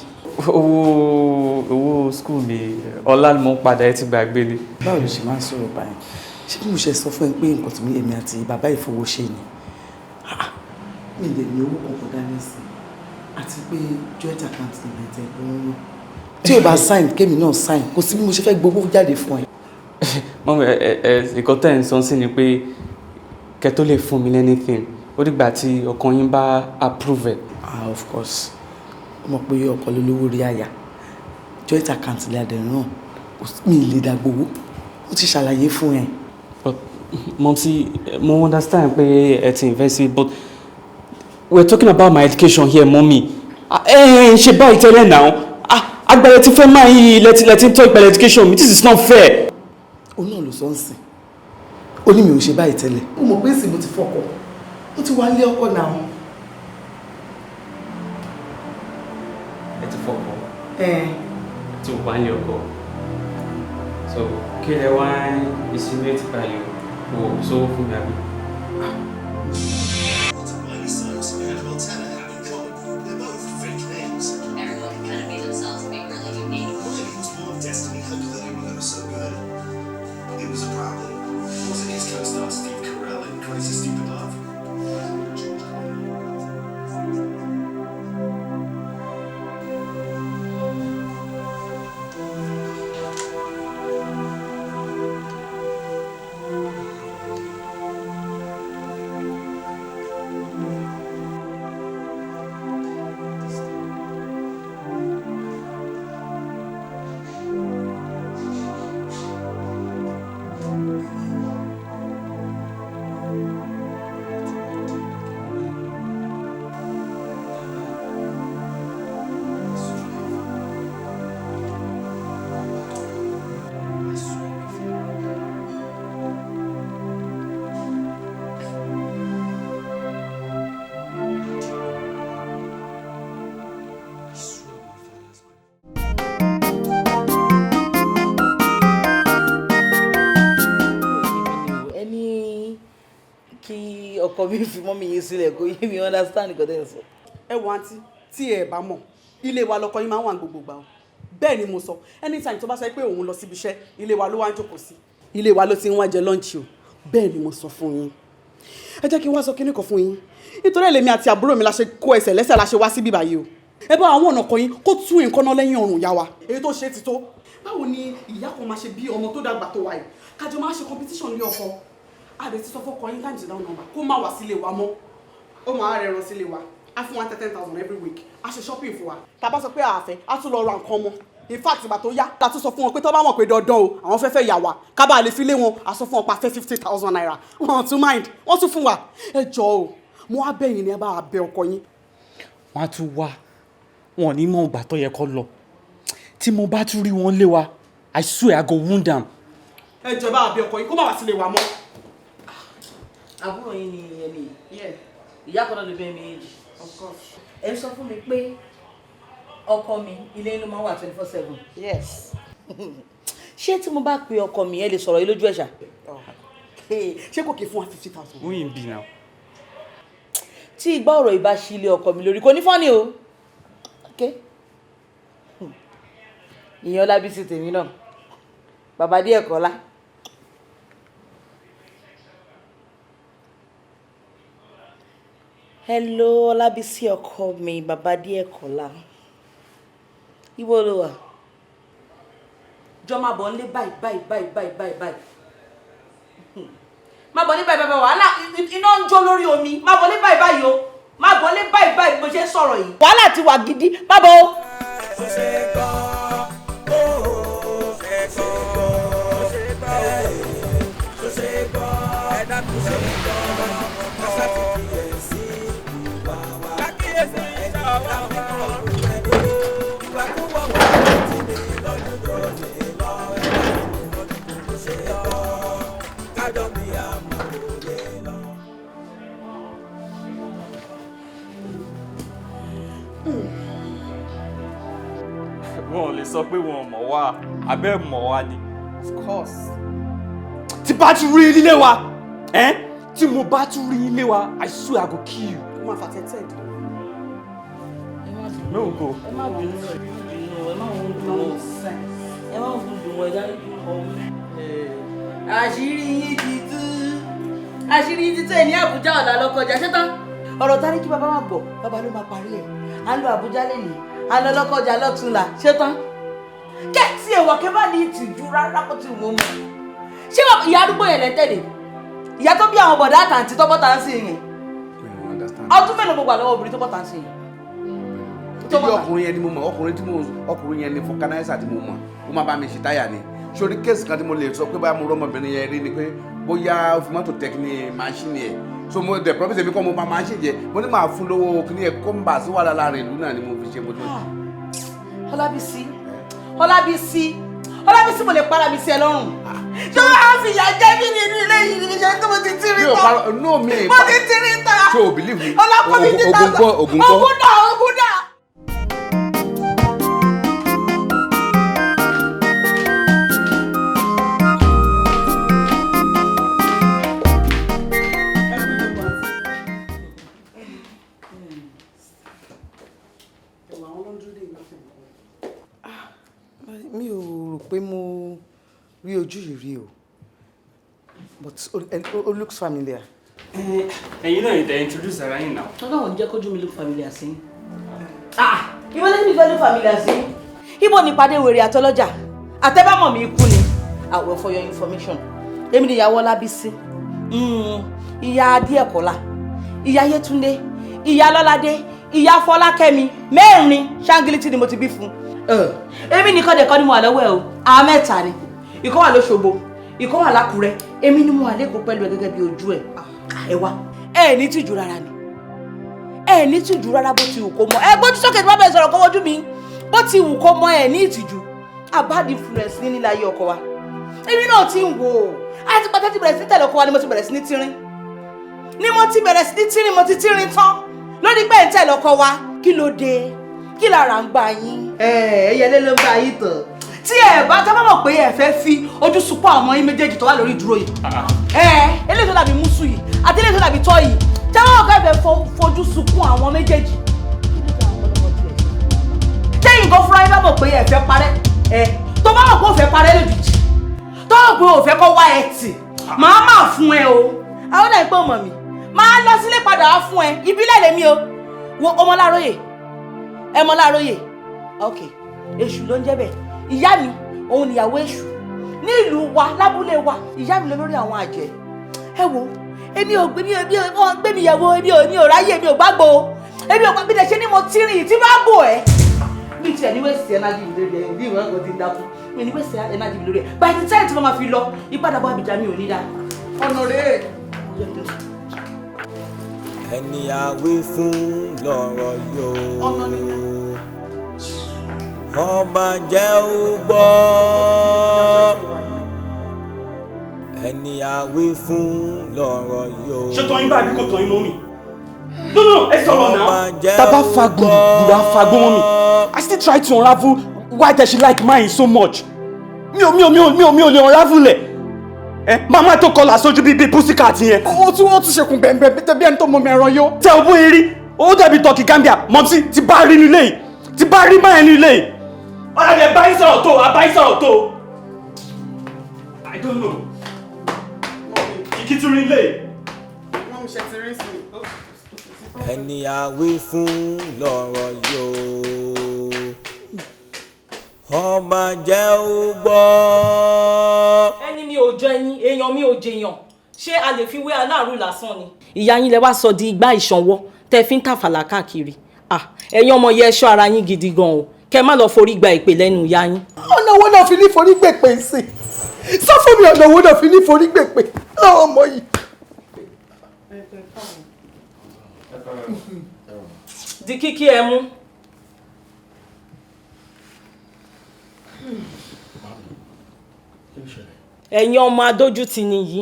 Owó school mi, ọlá ni mo ń padà, ẹ ti gbàgbé ni. Báwo ló ṣe máa ń sọ̀rọ̀ báyìí? Ṣé bí mo ṣe sọ fún ẹ pé nǹkan tí èmi àti bàbá ìfowó ṣe ni? Mi lè ní owó kankan dání sí i, àti pé joint account ni mi àti ẹ̀gbọ́n ń rán. Tí o bá sign, kémi náà sign, kò sí bí mo ṣe fẹ́ gbowó jáde fún ẹ. Mọ́mí, ẹ nǹkan tẹ́ ẹ̀ ń sọ sí ni pé kẹ́ tó lè fún mi ní anything, ó dìgbà tí ọkọ yín bá approve ẹ̀. Ah, of course, ó mọ̀ pé ọkọ ló lówó rí àyà. Joint account lè adẹ̀ ràn, mi lè dá gbowó, ó ti ṣàlàyé fún ẹ. But Momsi, mo understand pé ẹ ti invest in, but we're talking about my education here, mommy. Ẹ ẹ ṣe báyìí tẹ́lẹ̀ náà. Agbára ti fẹ́ máa yí lẹ́tí ń tọ́ ìpẹ̀lẹ̀ education mi. This is not fair. Òun náà ló sọ ń sìn. Ó ní mi ò ṣe báyìí tẹ́lẹ̀. Ó mọ̀ pé ìsìn mo ti fọkọ. Ó ti wá lé ọkọ náà. Ẹ ti fọkọ. Ẹ ti wá lé ọkọ. So kí lẹ wá insinuate báyìí o, kò sówó fún mi àbí? Ọkọ mi fi mummy yín sílẹ̀, kò yé mi understand nǹkan tẹ́ ń sọ. Ẹ wo àǹtí, tí ẹ bá mọ̀, ilé wa lọkọ yín máa ń wà ní gbogbo ìgbà o. Bẹ́ẹ̀ ni mo sọ. Anytime tó bá sọ pé òun lọ síbi iṣẹ́, ilé wa ló wá ń jókòó sí, ilé wa ló ti ń wá jẹ lunch o. Bẹ́ẹ̀ ni mo sọ fún yín. Ẹ jẹ́ kí n wá sọ kinní kan fún yín. Nítorí èlèmi àti àbúrò mi la ṣe kó ẹsẹ̀ lẹ́sẹ̀ la ṣe wá síbí báyìí o. Ẹ bá àwọn ọ̀nà kan yín kó tún nǹkan náà lẹ́yìn ọrùn ìyá wa. Èyí tó ṣe ti tó. Báwo ni ìyá kan máa ṣe bí ọmọ tó dàgbà tó wà yìí, kájọ máa ṣe competition lé ọkọ? Àdè ti sọ fọkọ yín times down number kó má wá sílé wa mọ́. Ó máa rẹran sílé wa, á fún wa 10,000 every week, á ṣe shopping fún wa. Tá a bá sọ pé àfẹ́, á tún lọ ra nǹkan mọ́. In fact, ìgbà tó yá la tún sọ fún wọn pé tó bá mọ̀ pé dandan o, àwọn fẹ́ fẹ́ yà wá, ká bá lè fi lé wọn, á sọ fún wọn pa fẹ́ ₦50,000. Wọn tún mind, wọ́n tún fún wa. Ẹ jọ o, mo wá bẹ̀yìn ni, ẹ bá wa bẹ ọkọ yín. Wọ́n á tún wá, wọn ò ní mọ̀ ìgbà tó yẹ kó lọ. Tí mo bá tún rí wọn lé wa, I swear I go wound am. Ẹ jọ, ẹ bá wa bẹ ọkọ yín kó má wá sílé wa mọ́. Àbúrò yín ni ẹni yìí? Ìyá kan náà ló bẹ́ẹ̀ méjì. Of course. Ẹ sọ fún mi pé ọkọ mi, ilé ló máa ń wà 24/7? Yes. Ṣé tí mo bá pe ọkọ mi, ẹ lè sọ̀rọ̀ yìí lójú ẹ̀ ṣá? Ṣé kò kí fún wa 50,000? Who him be now? Tí igbá ọ̀rọ̀ ìbá ṣí ilé ọkọ mi lórí, kò ní fọ́ni o. Ok, ìyẹn Ọlábísí tèmi náà, bàbá díẹ̀ kọ́lá. Hello, Ọlábísí ọkọ mi, bàbá díẹ̀ kọ́lá, ibo ló wà? Jọ, máa bọ̀ nílé báyìí báyìí báyìí báyìí báyìí báyìí. Máa bọ̀ ní báyìí báyìí. Wàhálà, iná ń jó lórí omi. Máa bọ̀ ní báyìí báyìí o, máa bọ̀ ní báyìí báyìí bí mo ṣe ń sọ̀rọ̀ yìí. Wàhálà ti wà gidi, má bọ̀ o. Ó ṣe gbọ́, ó ṣe gbọ́, ó ṣe gbọ́, ó ṣe gbọ́, ẹ̀dá kò ṣe gbọ́, kásá ti kíyèsí ìwà wa. Kákíyèsí ìwà wa. Ìwà tó wà wà ti ní lọ́dún tó ní lọ, ẹ̀dá kò ṣe gbọ́, kájọ bí àmúlò lọ. Wọn ò lè sọ pé wọn ò mọ̀ wá, abẹ́ mọ̀ wá ni. Of course. Tí bá tún rí ilé wa, ẹ́n, tí mo bá tún rí ilé wa, I swear I go kill you. Ó máa fà tẹ́tẹ́ dì. No go. Ẹ má bínú, ẹ má bínú, ẹ má wọ́n dùn ọ́, ẹ má wọ́n dùn ọ́, ẹ dárí dùn ọ́. Àṣírí yín ti tú, àṣírí yín ti tú. Ẹ̀ ní Àbújá ọ̀la lọ́kọjà ṣé tán. Ọ̀rọ̀ tá ní kí bàbá wa gbọ́, bàbá ló máa parí ẹ̀. À ń lọ Àbújá lẹ́nìí, à ń lọ lọ́kọjà lọ́túnla, ṣé tán. Kẹ́ẹ̀tì ẹ̀wọ̀ kẹ́ bá ní ìtìjú rárá kó ti wọ́n mọ̀. Ṣé ìyá arúgbó yẹn lẹ́tẹ̀lé, ìyá tó bí àwọn bọ̀dá àtàǹtí tó bọ́ta ń sìn yẹn? Ọdún mélòó mo gbà lọ́wọ́ obìnrin tó bọ́ta ń sìn yẹn? Ibi ọkùnrin yẹn ni mo mọ̀, ọkùnrin tí mo, ọkùnrin yẹn ni vulcanizer tí mo mọ̀, ó máa bá mi ṣe táyà ni. Sórí case kan tí mo lè sọ pé báyà mo rọ́mọbìnrin yẹn rí ni pé bóyá ó fi mọ́tò tẹ kíní machine yẹn. So mo dẹ̀ promise mi kọ́ mo bá machine jẹ, mo ní máa fún lówó kíní yẹn kó ń bà sí wàhálà láàrin ìlú náà ni mo fi ṣe mo tó. Ọlábísí, Ọlábísí, Ọlábísí, mo lè para mi sí ẹ lọ́rùn. Ṣé wàá fi ìyà jẹ mí nínú ilé yìí ní ṣe tó mo ti tírí Mi ò tán? parọ́, no, mi Mo ti tírí tán. Ṣé o believe me? Ọlápọ̀ mi ti Ogun gbọ́, ogun gbọ́. Ogun dà, ogun dà. Ẹ̀wà àwọn ló ń dúró dé ìgbà fún Mi ò rò pé mo rí ojú yìí rí o, but ó looks familiar. Ẹ̀yin náà ìtẹ̀ introduce ara yín náà. Ọlọ́run jẹ́ kójú mi look familiar sí. Ah, ibo lẹ́yìn mi fẹ́ look familiar sí? Ibo ni ìpàdé wèrè àtọlọ́jà àtẹ́bámọ̀ mi kú ni. Ah well, for your information, èmi ni ìyàwó Ọlábísí, ìyá Adéẹ̀kọ́lá, ìyá Yétúndé, ìyá Lọ́ládé, ìyá Fọlákẹ́mi. Mẹ́rin ṣáńgílítì ni mo ti bí fún. Èmi nìkan dẹ̀ kọ́ ni mo wà lọ́wọ́ ẹ̀ o. Àwọn mẹ́ta ni. Ìkan wà lóṣogbo, ìkan wà lákùrẹ́, èmi ni mo wà lẹ́kọ̀ọ́ pẹ̀lú ẹ gẹ́gẹ́ bí ojú ẹ̀. Ẹ wá, ẹ ní tìjú rárá ni, ẹ ní tìjú rárá bó ti wù kó mọ. Ẹ gbójú sókè tí wọ́n bẹ̀ sọ̀rọ̀ kó wojú mi. Bó ti wù kó mọ, ẹ ní ìtìjú. A bad influence ní nílẹ̀ ayé ọkọ wa. Èmi náà ti ń wò ó àti pátá ti bẹ̀rẹ̀ sí ní tẹ̀lé ọkọ wa ni mo ti bẹ̀rẹ̀ sí ní tírín, ni mo ti bẹ̀rẹ̀ sí ní tírín. Mo ti tírín tán lórí pé ẹ̀ ń tẹ̀lé ọkọ wa. Kí ló dé? Kí lára ń gbà yín? Ẹ ẹyẹlé ló ń bá yín tàn. Tí ẹ bá tẹ́ bá mọ̀ pé ẹ fẹ́ fi ojú sunkún àwọn ọmọ yín méjèèjì tó wà lórí ìdúró yìí. Ẹ eléyìí tó dàbí mùsù yìí àti eléyìí tó dàbí tọ́ yìí. Tẹ́ bá mọ̀ pé ẹ fẹ́ fojú sunkún àwọn méjèèjì. Tẹ́yìn kan fúnra yín bá mọ̀ pé ẹ fẹ́ parẹ́ ẹ tó bá mọ̀ pé ò fẹ́ parẹ́ lójijì tó mọ̀ pé ò fẹ́ kọ́ wá ẹ tì màá máa fún ẹ o. Àwọn náà pé ọmọ mi máa lọ sílé padà wá fún ẹ ìbílẹ̀ lèmi o. Wo ọmọláróyè ẹ mọláróyè ok èṣù ló ń jẹ́ bẹ́ẹ̀. Ìyá mi òun nìyàwó èṣù ní ìlú wa lábúlé wa. Ìyá mi lọ lórí àwọn àjẹ́. Ẹ wo èmi ò gbé mi yẹ̀wò èmi ò ráyè èmi ò gbàgbọ́ èmi ò gbàgbé ṣe ni mo ti rìn tí bá bò ẹ́ mi tiẹ̀ ní wẹ́sì ẹnájì mi lórí ẹ̀ bí ìwọ̀n kan ti ń dákú mi ní wẹ́sì ẹnájì mi lórí ẹ̀ by the time tí mo máa fi lọ ìpadàbọ̀ Àbíjà mi ò ní dá. Ọ̀nà rèé. Ẹni àwí fún lọ́rọ̀ yóò ọba jẹ́ ó gbọ́. Ẹni àwí fún lọ́rọ̀ yóò. Ṣé tọyín bá àbí kò tọyín mọ́ mi? No, ẹ sọ̀rọ̀ náà. Tàbá fa gbùrù á fa gbọ́n mi. I still try to unravel why does she like mine so much. Mi ò lè unravel ẹ̀. Ẹ màmá tó kọlà sójú bíi pussycat yẹn. Ó tún ṣekùn bẹ̀ẹ̀bẹ̀ bí ẹni tó mọ mi ẹran yó. Tẹ o bóyá rí, ó dàbí tọ́kì Gambia, mọ̀tí ti bá rí nílé yìí, ti bá rí máa nílé yìí. Ọ̀rẹ́ mi bá yín sọ̀rọ̀ tó, a bá yín sọ̀rọ̀ tó. I don't know. Kìkì tún rí nílé yìí. Ẹni àwí fún lọ́rọ̀ yóò ọba jẹ́ ó gbọ́. Ẹni mi ò jọ ẹni, èèyàn mi ò jèèyàn, ṣé a lè fi wé aláàrú lásán ni. Ìyá yín lẹ wá sọ di igbá ìṣanwọ́ tẹ fi ń tàfàlà káàkiri. Ẹ̀yin ọmọ yẹ ẹ̀ṣọ́ ara yín gidi gan o, kẹ má lọ forí gba ìpè lẹ́nu ìyá yín. Ọ̀nà wo náà fi ní forí gbèpè sí? Sọ fún mi ọ̀nà wo náà fi ní forí gbèpè láwọn ọmọ yìí. Di kíkí ẹ mú. Ẹ̀yin ọmọ adójútì nìyí,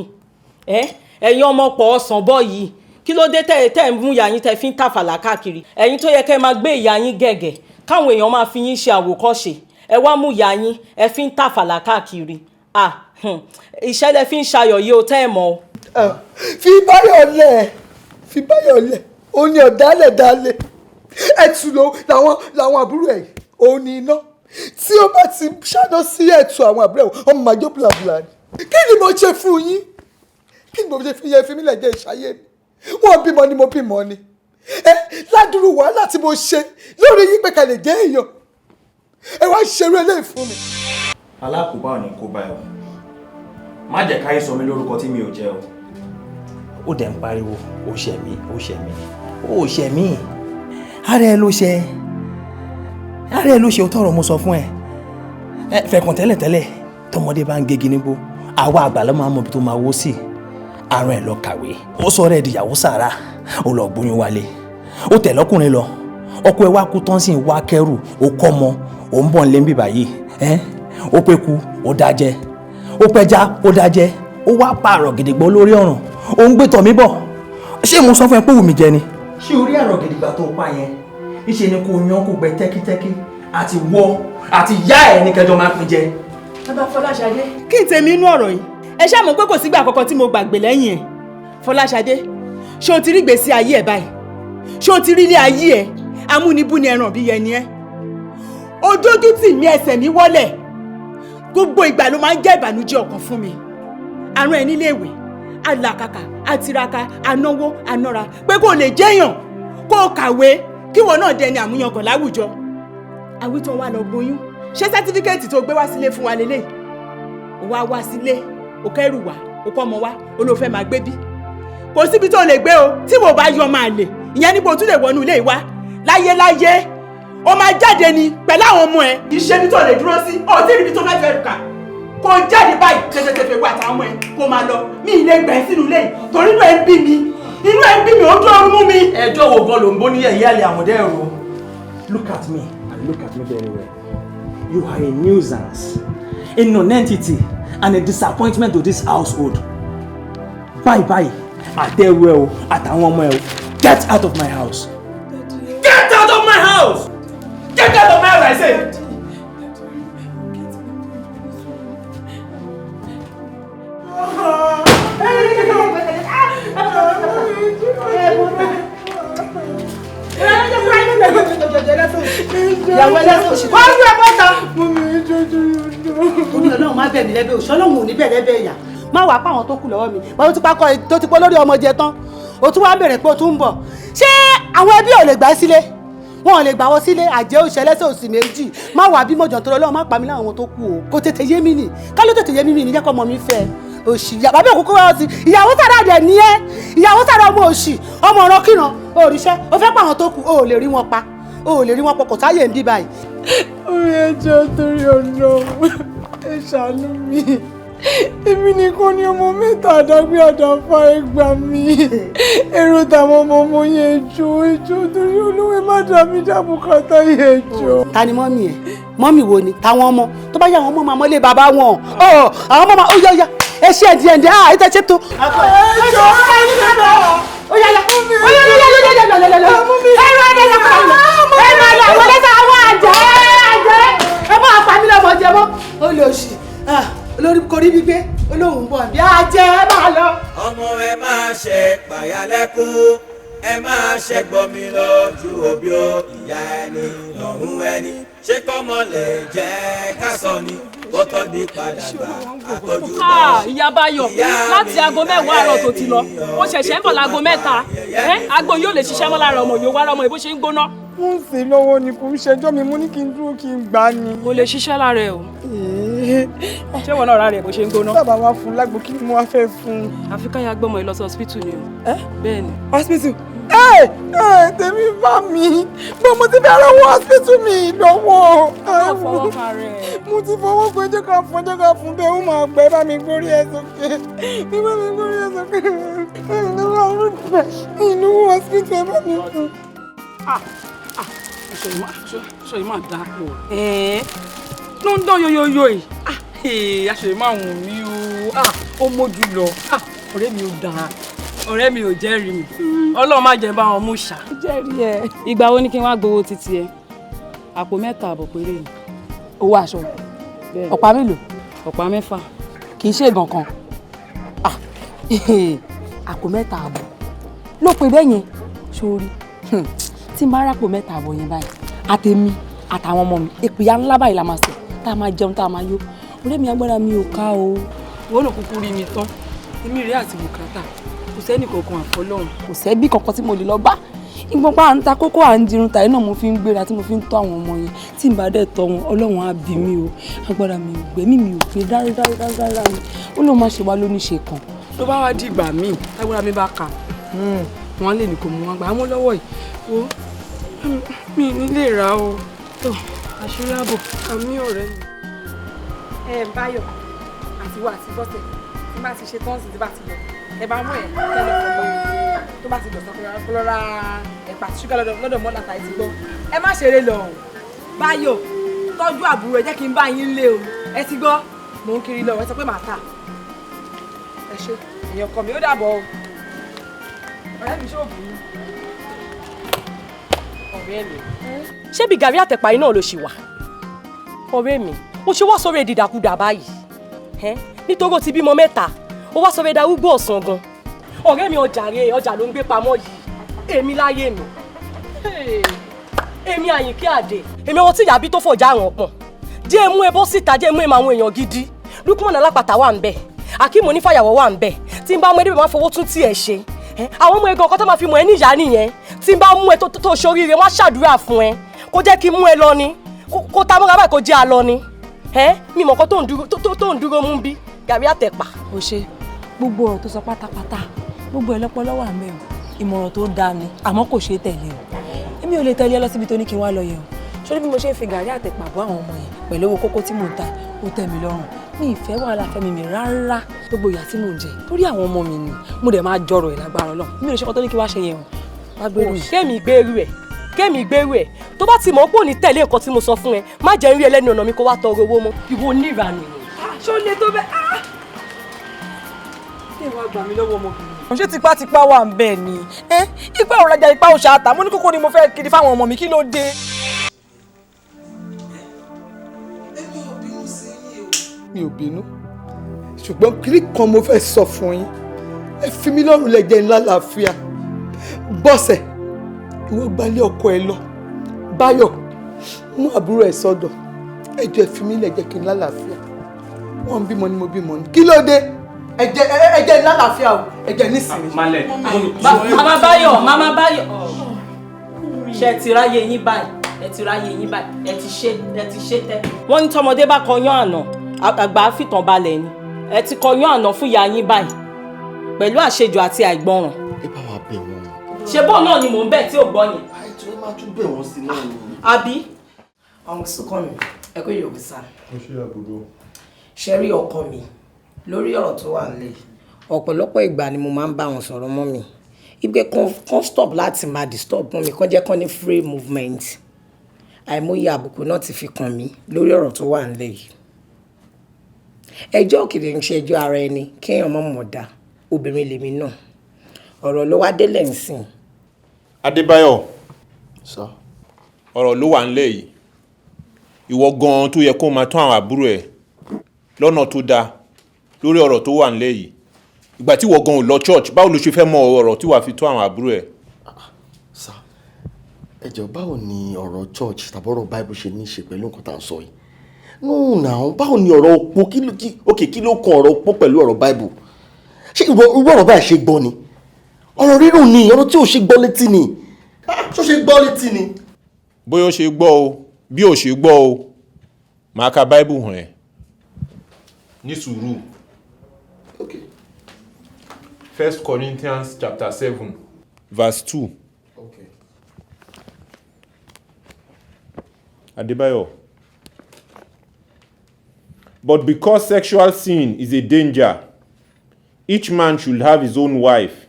ẹ̀yin ọmọ pọ̀ ọ̀sán bọ̀ yìí, kí ló dé tẹ́ ń mú ìyá yín tẹ́ fi ń tàfàlà káàkiri? Ẹ̀yin tó yẹ kẹ́ máa gbé ìyá yín gẹ̀gẹ̀ káwọn èèyàn máa fi yín ṣe àwòkọ́ṣe, ẹ wá mú ìyá yín ẹ fi ń tàfàlà káàkiri. Ìṣẹ̀lẹ̀ fi ń ṣayọ̀ yìí ó tẹ́ ẹ̀ mọ́ o. Fi Báyọ̀ lẹ̀ ó ní ọ̀dálẹ̀ dálẹ̀ ẹ̀tù làwọn àbúrò ẹ̀ òun ní iná tí ó bá ti ṣáná sí ẹ̀tù àwọn àbúrò ẹ̀ ọmọ màjọ bùlàbùlà ni. Kí ni mo ṣe fún yín? Kí ni mo ṣe fún yín? Fi mí lẹ̀ jẹ́ ìṣayé mi. Wọ́n bímọ ni mo bímọ ni. Ẹ ládùúrú wàhálà tí mo ṣe lórí yín pé ká lè jẹ́ èèyàn. Ẹ wá ṣerú eléyìí fún mi. Alákòóbá ò ní kó bá ẹ o. Má jẹ́ káyé sọ mí lórúkọ tí mi ò jẹ́ o. Ó dẹ̀ ń pariwo, ó ṣẹ̀ mí, ó ṣẹ̀ mí, ó ṣẹ̀ mí. Ara ẹ ló ṣe, ara ẹ ló ṣe, ó tọrọ mo sọ fún ẹ. Ẹ fẹ̀kàn tẹ́lẹ̀tẹ́lẹ̀ tọmọdé bá ń gégi nígbó, àwa àgbà ló máa ń mọ ibi tó máa wó sí. Àrùn ẹ lọ kàwé, ó sọ rẹ̀ dìyàwó sàrà, ó lọ gbóyún wálé, ó tẹ̀ lọ́kùnrin lọ, ọkọ ẹ wá kú tán sì ń wá kẹrù, ó kọ́ mọ, ó ń bọ̀ ń lé ń bíbà yìí, ẹ ó pé ku, ó dájẹ́, ó pẹja, ó dájẹ́, ó wá pààrọ̀ gidigbó lórí ọ̀ràn, ó ń gbé tọ̀ mí bọ̀. Ṣé mo sọ fún ẹ pé wù mí jẹ ni? Ṣé orí àrọ̀ gidigba tó pa yẹn níṣe ni kò yan kò gbẹ tẹ́kítẹ́kí àti wọ àti yá ẹ ní kẹjọ máa pín jẹ. Bàbá Fọláṣadé. Kí n tèmi inú ọ̀rọ̀ yìí, ẹ ṣáà mọ̀ pé kò sígbà kankan tí mo gbàgbé lẹ́yìn ẹ̀. Fọláṣadé, ṣé o ti rí ìgbésí ayé ẹ̀ báyìí? Ṣé o ti rí ilé ayé ẹ̀? Amúnibúni ẹran bí yẹn ni ẹ́. Ojójú tì mí, ẹsẹ̀ mi wọ́lẹ̀. Gbogbo ìgbà ló máa ń jẹ́ ìbànújẹ́ ọkàn fún mi. Àrùn ẹ̀ níléèwé, àlàkàkà, àtiraka, ànáwó, ànára, pé kó o lè jẹ́yàn, kó o kàwé, kí wọn náà dẹni àmúyangàn láwùjọ. Àwítán wa lọ gboyún. Ṣé sátífíkẹ́ẹ̀tì tó gbé wá sílé fún wa lélẹ̀? Ó wá wá sílé, ó kẹ́rù wá, ó kọ́ ọmọ wá, ó ló fẹ́ máa gbé bí. Kò síbi tó lè gbé o, tí wò bá yọ máa lè, ìyẹn níbo tún lè wọnú ilé wa. Láyéláyé, ó máa jáde ni pẹ̀lú àwọn ọmọ ẹ̀. Iṣẹ́ bí tó lè dúró sí, ó tí níbi tó fẹ́ fẹ́ kà. Kò jáde báyìí, tẹ̀tẹ̀tẹ̀fẹ̀ wà àtàwọn ọmọ ẹ̀ kó máa lọ. Mi ì lè gbẹ̀ sínú ilé yìí, torí inú ẹ̀ ń bí mi. Inú ẹ̀ ń bí mi, ó dúró mú mi. Ẹjọ́ wo gan ló ń bó ní ẹ̀yà àlè àmọ̀dẹ́ ẹ̀rọ? Look at me and look at me very well. You are a nuisance, a non-entity, and a disappointment to this household. Bye bye, àtẹ̀rù ẹ o, àtàwọn ọmọ ẹ o. Get out of my house. Get out of my house! Get out of my house, I say! jẹjẹ ẹlẹ́sẹ̀ òṣì. Ìyàwó ẹlẹ́sẹ̀ òṣì. Wọ́n gbé ẹ bọ́ta. Torí Ọlọ́run má bẹ̀ mí lẹ́bẹ̀ òṣì, Ọlọ́run ò ní bẹ̀ lẹ́bẹ̀ ìyà. Má wàá pa àwọn tó kù lọ́wọ́ mi. Báwo ti pakọ́ tó ti pọ́ lórí ọmọ jẹ tán? O tún wá bèrè pé o tún ń bọ̀. Ṣé àwọn ẹbí ò lè gbà sílé? Wọn ò lè gbà wọ́n sílé. Àjẹ́ òṣì ẹlẹ́sẹ̀ òṣì méjì. Má wàá bímọ jọ̀ torí Ọlọ́run má pa mí láwọn tó kù o. Kò tètè yé mi nì. Ká ló tètè yé mi nì jẹ́ kọ́ ọmọ mi fẹ́. Òṣì ìyá bàbá òkúkú wá sí. Ìyàwó sàrà dẹ̀ ní ẹ́. Ìyàwó sàrà ọmọ òṣì. Ọmọ ọ̀ràn kíran. O ò ríṣẹ́. O fẹ́ pa àwọn tó kù. O ò lè rí wọn pa. O ò lè rí wọn pọkàn táyé ń bí báyìí. Orí ẹjọ́ torí Ọlọ́run ẹ ṣàánú mi. Èmi nìkan ni ọmọ mẹ́ta àdágbé àdáfà, ẹ gbà mí. Èrò tàwọn ọmọ ọmọ yẹn jọ ẹjọ́ torí Olúwa má dà mí dá bùkátà yẹn jọ. Ta ni mọ́mì ẹ̀? Mọ́mì wo ni? Táwọn ọmọ tó bá yẹ àwọn ọmọ máa mọ́lé bàbá wọn. Ọ̀ àwọn ọmọ máa ó yá ó yá ẹ ṣe ẹ̀dí ẹ̀dí à ẹ tẹ́ ṣe tó. Ẹjọ́ ó yá yá ó yá yá yá yá yá yá yá yá ẹ̀rọ ẹ̀rọ ẹ̀rọ ẹ̀rọ ẹ̀rọ àwọn ẹlẹ́sẹ̀ àwọn àjẹ́ àjẹ́ ẹ máa pa mí lọ́mọ jẹ mọ́ ó lè òṣì olórí korí gbígbé olóhùn bọ̀ bí ajẹ́ ẹ máa lọ. Ọmọ ẹ máa ṣe pàyálẹ́kún, ẹ máa ṣe gbọ́mi lójú òbí o, ìyá ẹni lọ́rùn ẹni. Ṣé kọ́mọ lè jẹ́ ká sọ ni kó tó di padà gbà àtọ́jú bọ̀. Ìyá Báyọ̀, láti aago 10 àárọ̀ tó ti lọ, ó ṣẹ̀ṣẹ̀ ń bọ̀ láago 3. Aago yóò lè ṣiṣẹ́ mọ́ lára ọmọ yóò wá ọmọ ìbó ṣe ń gbóná. Mo ń sè lọ́wọ́ ni kò ń ṣẹjọ́ mi, mo ní kí n dúró kí n gbà ni. Kò lè ṣiṣẹ́ lára ẹ o. Ṣé wọn náà ra rẹ̀ bó ṣe ń gbóná? Sábà wá fún lágbo kí ni mo wá fẹ́ fún un. Àfi ká ya gbọ́mọ yìí lọ sí hospital ni o. Bẹ́ẹ̀ ni. Hospital? Tèmi bá mi. Bọ́ mo ti fẹ́ rówó hospital mi lọ́wọ́. Mo ti fọwọ́ pé jẹ́ ká fún jẹ́ ká fún bẹ́ẹ̀ ó máa gbẹ bá mi gbórí ẹ̀ sókè. Ẹ bá mi gbórí ẹ̀ sókè. Ìlú hospital ẹ bá mi fún. Aṣọ yìí máa dáa pọ̀. Ló ń dán yoyoyo yìí. Aṣọ yìí máa wùn mí o. Ó mójú lọ. Ọ̀rẹ́ mi ò dáa. Ọ̀rẹ́ mi ò jẹ́rìí mi. Ọlọ́run má jẹ́ bá wọn mú ṣá. Jẹ́rìí ẹ. Ìgbà wo ni kí n wá gbowó títí ẹ? Àpò 3.5 péré ni. Owó aṣọ. Ọ̀pá mélòó? Ọ̀pá 6. Kì í ṣe ìgàn kan. Àpò 3.5. Ló pe bẹ́ẹ̀ yẹn. Sórí. Tí n bá rápò 3.5 yẹn báyìí, àtèmi àtàwọn ọmọ mi, ìpìyà ńlá báyìí la máa sè, tá a máa jẹun tá a máa yó. Ọ̀rẹ́ mi agbára mi ò ká o. Wọ́n náà kúkú rí mi tán. Èmi rèé àti bùkátà. Kò sẹ́ni kankan àfọlọ́run. Kò sẹ́bí kankan tí mo lè lọ bá. Ìgbọ́n pa à ń ta kókó à ń dirun tàyí náà mo fi ń gbéra tí mo fi ń tọ́ àwọn ọmọ yẹn. Tí n bá dẹ̀ tọ́ wọn, Ọlọ́run á bí mi o. Agbára mi ò gbẹ́mí mi ò gbé rárá mi. Ó lóun má ṣe wá lóníṣe kan. Tó bá wá di ìgbà míì, tágbára mi bá kà, wọ́n lè ní kò mú wọn gbà á mú lọ́wọ́ yìí. Wo mi ní lè rà o. Tó àṣírí ààbò àmì ọ̀rẹ́ mi. Ẹ Báyọ̀ àti wà àti Bọ́sẹ̀ tí bá ti ṣe tán sí tí bá ti lọ. Ẹ bá mú ẹ tẹ́lẹ̀ fọgbọ́n tó bá ti dọ̀sán kó lọ ra ẹ̀pà àti ṣúgà lọ́dọ̀ mọ́lá tàyè ti gbọ́. Ẹ má ṣeré lọ o. Báyọ̀ tọ́jú àbúrò ẹ jẹ́ kí n bá yín lé o. Ẹ ti gbọ́ mò ń kiri lọ ẹ sọ pé màá tà. Ẹ ṣe èèyàn kọ mi ó dàbọ̀ o. Ọ̀rẹ́ mi ṣóògùn mi. Ọ̀rẹ́ mi. Ṣé bí gàrí àtẹ̀pà yìí náà ló ṣì wà? Ọ̀rẹ́ mi, ó ṣe wá sọ̀rọ̀ èdìdàkudà báyìí. Nítorí o ti bímọ 3, ó wá sọ̀rọ̀ èdè arúgbó ọ̀sán gan. Ọ̀rẹ́ mi ọjà rè ọjà ló ń gbé pamọ́ yìí. Èmi láyé mi. Èmi Àyìnkẹ́ Àdè. Èmi ọmọ tí ìyá bí tó fọ̀já àrùn ọ̀pọ̀n. Jẹ́ mú ẹ bọ́ síta, jẹ́ mú ẹ mọ àwọn èèyàn gidi. Lukman Alápàtà wà ń bẹ̀. Akeem Onífàyàwọ́ wà ń bẹ̀. Tí n bá mú ẹ débẹ̀ máa fowó tún tiẹ̀ ṣe. Àwọn ọmọ ẹ̀gàn kan tó máa fi mọ̀ ẹ́ níyà nìyẹn. Tí n bá mú ẹ tó ṣoríire, wọ́n á ṣàdúrà fún ẹ. Kó jẹ́ kí n mú ẹ lọ ni. Kó ta mọ́ra báyìí kó jẹ́ a lọ ni. Mi mọ̀ nǹkan tó ń dúró mú bí gàrí àtẹ̀pà. O ṣe gbogbo ọ̀rọ̀ tó sọ pátápátá gbogbo ẹ̀ lọ́pọlọ wà mẹ́ o. Ìmọ̀ràn tó dáa ni àmọ́ kò ṣeé tẹ̀lé o. Èmi ò lè tẹ̀lé ẹ lọ síbi tó ní kí n wá lọ yẹn o. Ṣé bí mo ṣe ń fi gàrí àtẹ̀pà bọ́ àwọn ọmọ yẹn pẹ̀lú owó kókó tí mò ń ta ó tẹ́ mi lọ́rùn. Mi ìfẹ́ wàhálà fẹ́mi mi rárá gbogbo ìyà tí mò ń jẹ torí àwọn ọmọ mi ni mo dẹ̀ máa jọrọ̀ ẹ̀ lágbára Ọlọ́run. Mi ò lè ṣe ọkọ tó ní kí wá ṣe yẹn o. Wá gbèrú. Kémi gbèrú ẹ̀ kémi gbèrú ẹ̀ tó bá ti mọ̀ pé ò ní tẹ̀lé nǹkan tí mo sọ fún ẹ má jẹ́ ń rí ẹlẹ́nu ọ̀nà mi kó wá tọrọ owó mọ́ ìwọ oníranù ni. Ṣó le tó bẹ́ẹ̀? Ṣé ìwà gbà mí lọ́wọ́ ọmọbìnrin? Ṣé tipátipá wà ń bẹ̀ ni? Ipa òrajà ipa òṣà àtà mo ní kókó ni mo fẹ́ kiri fáwọn ọmọ mi kí ló dé? Mi ò bínú ṣùgbọ́n kiri kan mo fẹ́ sọ fún yín, ẹ fi mí lọ́rùn lẹ́jẹ̀ ńlá làáfíà. Bọ́sẹ̀ ìwọ gbalẹ̀ ọkọ ẹ lọ, Báyọ̀, mú àbúrò ẹ̀ sọ́dọ̀. Ẹ jọ̀ọ́, ẹ fi mí lẹ̀, jẹ́ kí n lálàáfíà. Wọ́n ń bímọ ni mo bímọ ni. Kí ló dé? Ẹ jẹ́ ẹ jẹ́ lálàáfíà o, ẹ jẹ́ nísìnyí. Malẹ̀. Mama Báyọ̀, Mama Báyọ̀, ṣe ti ráyè yín báyìí? Ẹ ti ráyè yín báyìí, ẹ ti ṣe, ẹ ti ṣe tẹ. Wọ́n ní tọmọdé bá kọyán àná, àgbà fìtàn balẹ̀ ni. Ẹ ti kọyán àná fún ìyá yín báyìí pẹ̀lú àṣejù àti àìgbọràn. Ẹ bá wa bẹ̀ wọ́n. Ṣe bóun náà ni mò ń bẹ̀ tí ò gbọ́ yẹn. Àìtó, ẹ máa tún bẹ̀ wọ́n sí náà ni. Àbí. Ọ̀hún sùkọ́ mi, ẹ kó yòókù sá. Mo ṣe àbúrò. Ṣe rí ọkọ mi, lórí ọ̀rọ̀ tó wà nílẹ̀, ọ̀pọ̀lọpọ̀ ìgbà ni mo máa ń bá wọn sọ̀rọ̀ mọ́ mi ibi kan stop láti máa disturb mọ́ mi, kán jẹ́ kán ní free movement. Àìmọye àbùkù náà ti fi kàn mí lórí ọ̀rọ̀ tó wà nílẹ̀ yìí. Ẹjọ́ òkèlè ń ṣe ẹjọ́ ara ẹni kéèyàn mọ̀ mọ̀ dá. Obìnrin lèmi náà, ọ̀rọ̀ ló wá délẹ̀ ń sìn. Adébáyọ̀. Sir. Ọ̀rọ̀ ló wà nílẹ̀ yìí. Ìwọ gan-an tó yẹ kó máa tún àwọn àbúrò ẹ̀ lọ́nà tó dáa lórí ọ̀rọ̀ tó wà nílẹ̀ yìí, ìgbà tí ìwọ gan ò lọ church, báwo ló ṣe fẹ́ mọ ọ̀rọ̀ tí wàá fi tó àwọn àbúrò ẹ̀? Sir, ẹ jọ̀ọ́, báwo ni ọ̀rọ̀ church tàbí ọ̀rọ̀ Bible ṣe ní í ṣe pẹ̀lú nǹkan tá à ń sọ yìí? No now, báwo ni ọ̀rọ̀ opó, kí ló kí, ok, kí ló kan ọ̀rọ̀ opó pẹ̀lú ọ̀rọ̀ Bible? Ṣé irú ọ̀rọ̀ báyìí ṣe gbọ́ ni? Ọ̀rọ̀ rírùn ni, ọ̀rọ̀ tí ò ṣe gbọ́ létí ni. Ṣó ṣe gbọ́ létí ni? Bóyá ó ṣe gbọ́ o, bí ò ṣe gbọ́ o, màá ka Bible hàn ẹ́. Ní sùúrù. First Corinthians chapter 7 verse 2. Okay. Adebayo. But because sexual sin is a danger, each man should have his own wife,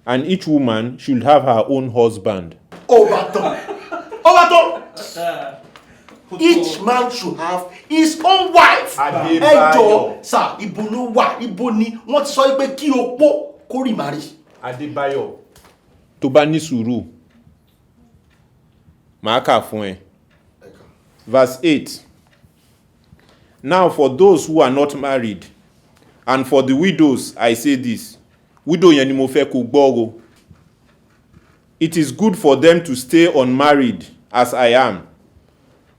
and each woman should have her own husband. Ó bá tán, ó bá tán. Each man should have his own wife. Adébáyọ̀. Ẹ jọ̀ọ́ sà, ibo ló wà? Ibo ni wọ́n ti sọ pé kí opó kó remarry? Adébáyọ̀, tó bá ní sùúrù, màá kà fún ẹ. Verse 8. Now for those who are not married and for the widows I say this. Widow yẹn ni mo fẹ́ kó gbọ́ o. It is good for them to stay unmarried as I am.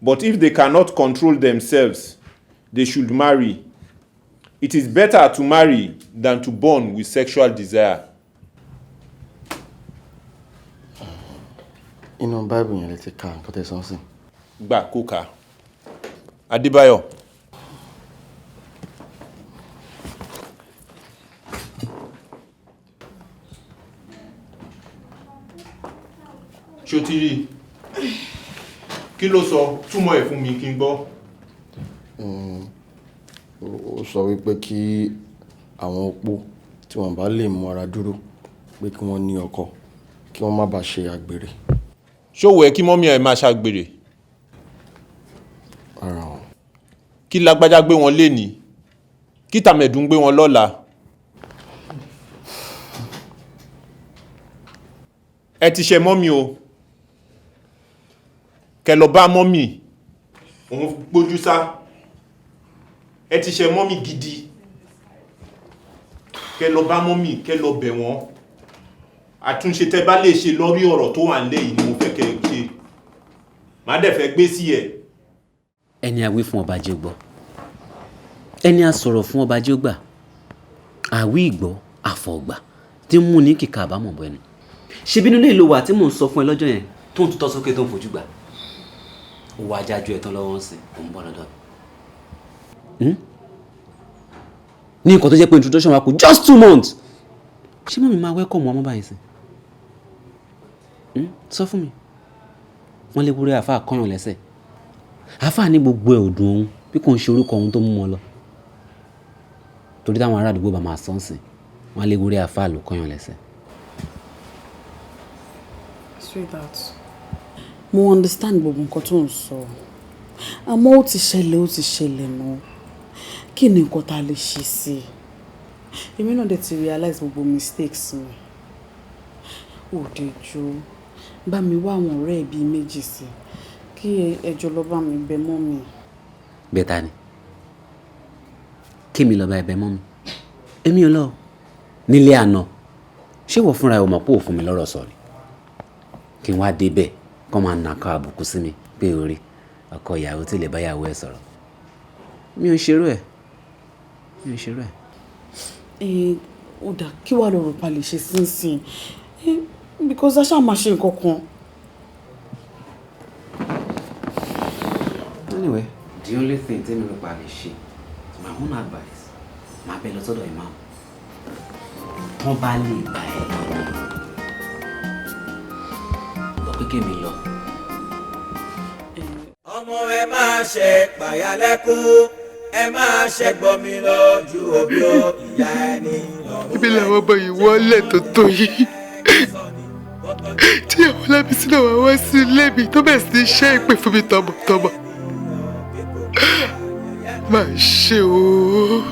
But if they cannot control themselves, they should marry. It is better to marry than to burn with sexual desire. Inú Bible yẹn lè ti ka nǹkan tẹ́ sọ sí. Gbà kó kà. Adébáyọ̀. Ṣé o ti rí i? Kí ló sọ? Túmọ̀ ẹ̀ fún mi kí n gbọ́. Ó sọ wípé kí àwọn opó tí wọ́n bá lè mú ara dúró, pé kí wọ́n ní ọkọ, kí wọ́n má bàa ṣe àgbèrè. Ṣó wù ẹ́ kí mummy ẹ̀ máa ṣàgbèrè? Rárá o. Kí lágbájá gbé wọn lénìí, kí tàmẹ̀dù gbé wọn lọ́la. Ẹ ti ṣe mummy o. Kẹ lọ bá mummy. Òun gbójú sá. Ẹ ti ṣe mummy gidi. Kẹ lọ bá mummy, kẹ lọ bẹ̀ wọ́n. Àtúnṣe tẹ bá lè ṣe lórí ọ̀rọ̀ tó wà nílẹ̀ yìí ni mo fẹ́ kẹ́ ẹ ṣe. Màá dẹ̀ fẹ́ gbé sí ẹ̀. Ẹni a wí fún, ọba jẹ́ ó gbọ́. Ẹni a sọ̀rọ̀ fún, ọba jẹ́ ó gbà. Àwí ìgbọ́ àfọ̀gbà tí ń mú ní kíkà àbámọ̀ bọ́ ẹnu. Ṣebí inú ilé ìlú wa tí mò ń sọ fún ẹ lọ́jọ́ yẹn tó ń tutọ́ sókè, tó ń fojú gbà, ó wá jájú ẹ̀ tán lọ́wọ́ ń sìn, ó ń bọ̀ lọ́dọ̀ mi ní nǹkan tó jẹ́ pé introduction wa kù just 2 months. Ṣé mummy máa welcome wọn mọ́ báyìí sí? Sọ fún mi. Wọ́n lé wúrẹ́ àáfàá kọ́yàn lẹ́sẹ̀. Àáfàá ní gbogbo ẹ̀ ò dùn òun bí kò ń ṣe orúkọ òun tó mú wọn lọ, torí táwọn ará àdúgbò bá máa sọ ń sìn, wọ́n lé wúrẹ́ àáfàá ló kọ́yàn lẹ́sẹ̀. Sweetheart, mo understand gbogbo nǹkan tó ń sọ, àmọ́ ó ti ṣẹlẹ̀, ó ti ṣẹlẹ̀ náà. Kí ni nǹkan tá a lè ṣe sí i? Èmi náà dẹ̀ ti realize gbogbo mistakes mi. Òde jọ, bá mi wá àwọn ọ̀rẹ́ ẹ̀ bíi méjì sí i, kí ẹjọ́ lọ bá mi bẹ̀ mummy. Bẹ́ẹ̀ ni, kí mi lọ bá ẹbẹ̀ mummy? Èmi ò lọ nílé àná. Ṣé wọ́n fúnra ẹ̀ ò mọ̀ pé ò fún mi lọ́rọ̀ sọ ni? Kí n wá débẹ̀. Kọ́ máa nàka àbùkù sí mi pé orí ọkọ ìyàwó tí lè bá ìyàwó ẹ̀ sọ̀rọ̀. Mi ò ṣerú ẹ̀, mi ò ṣerú ẹ̀. Ẹ ó dà, kí wàá lọ rò pa lè ṣe sínsìn, because a ṣáà máa ṣe nǹkan kan. Anyway, the only thing tẹ́mi rò pa lè ṣe, my own advice, máa bẹ lọ sọ́dọ̀ imam. Tán bá lè bá ẹ lọ ní lọ pé kémi lọ. Ọmọ, ẹ máa ṣe pàyálẹ́kún, ẹ máa ṣe gbọ́mi lójú òbí o, ìyá ẹni lọ́rùn. Ibi làwọn ọmọ yìí wọlé tó tó yìí tí àwọn Ọlábísí náà wá wá sí ilé mi tó bẹ̀rẹ̀ sí ní ṣe ìpè fún mi tọmọtọmọ. Máa ṣe o.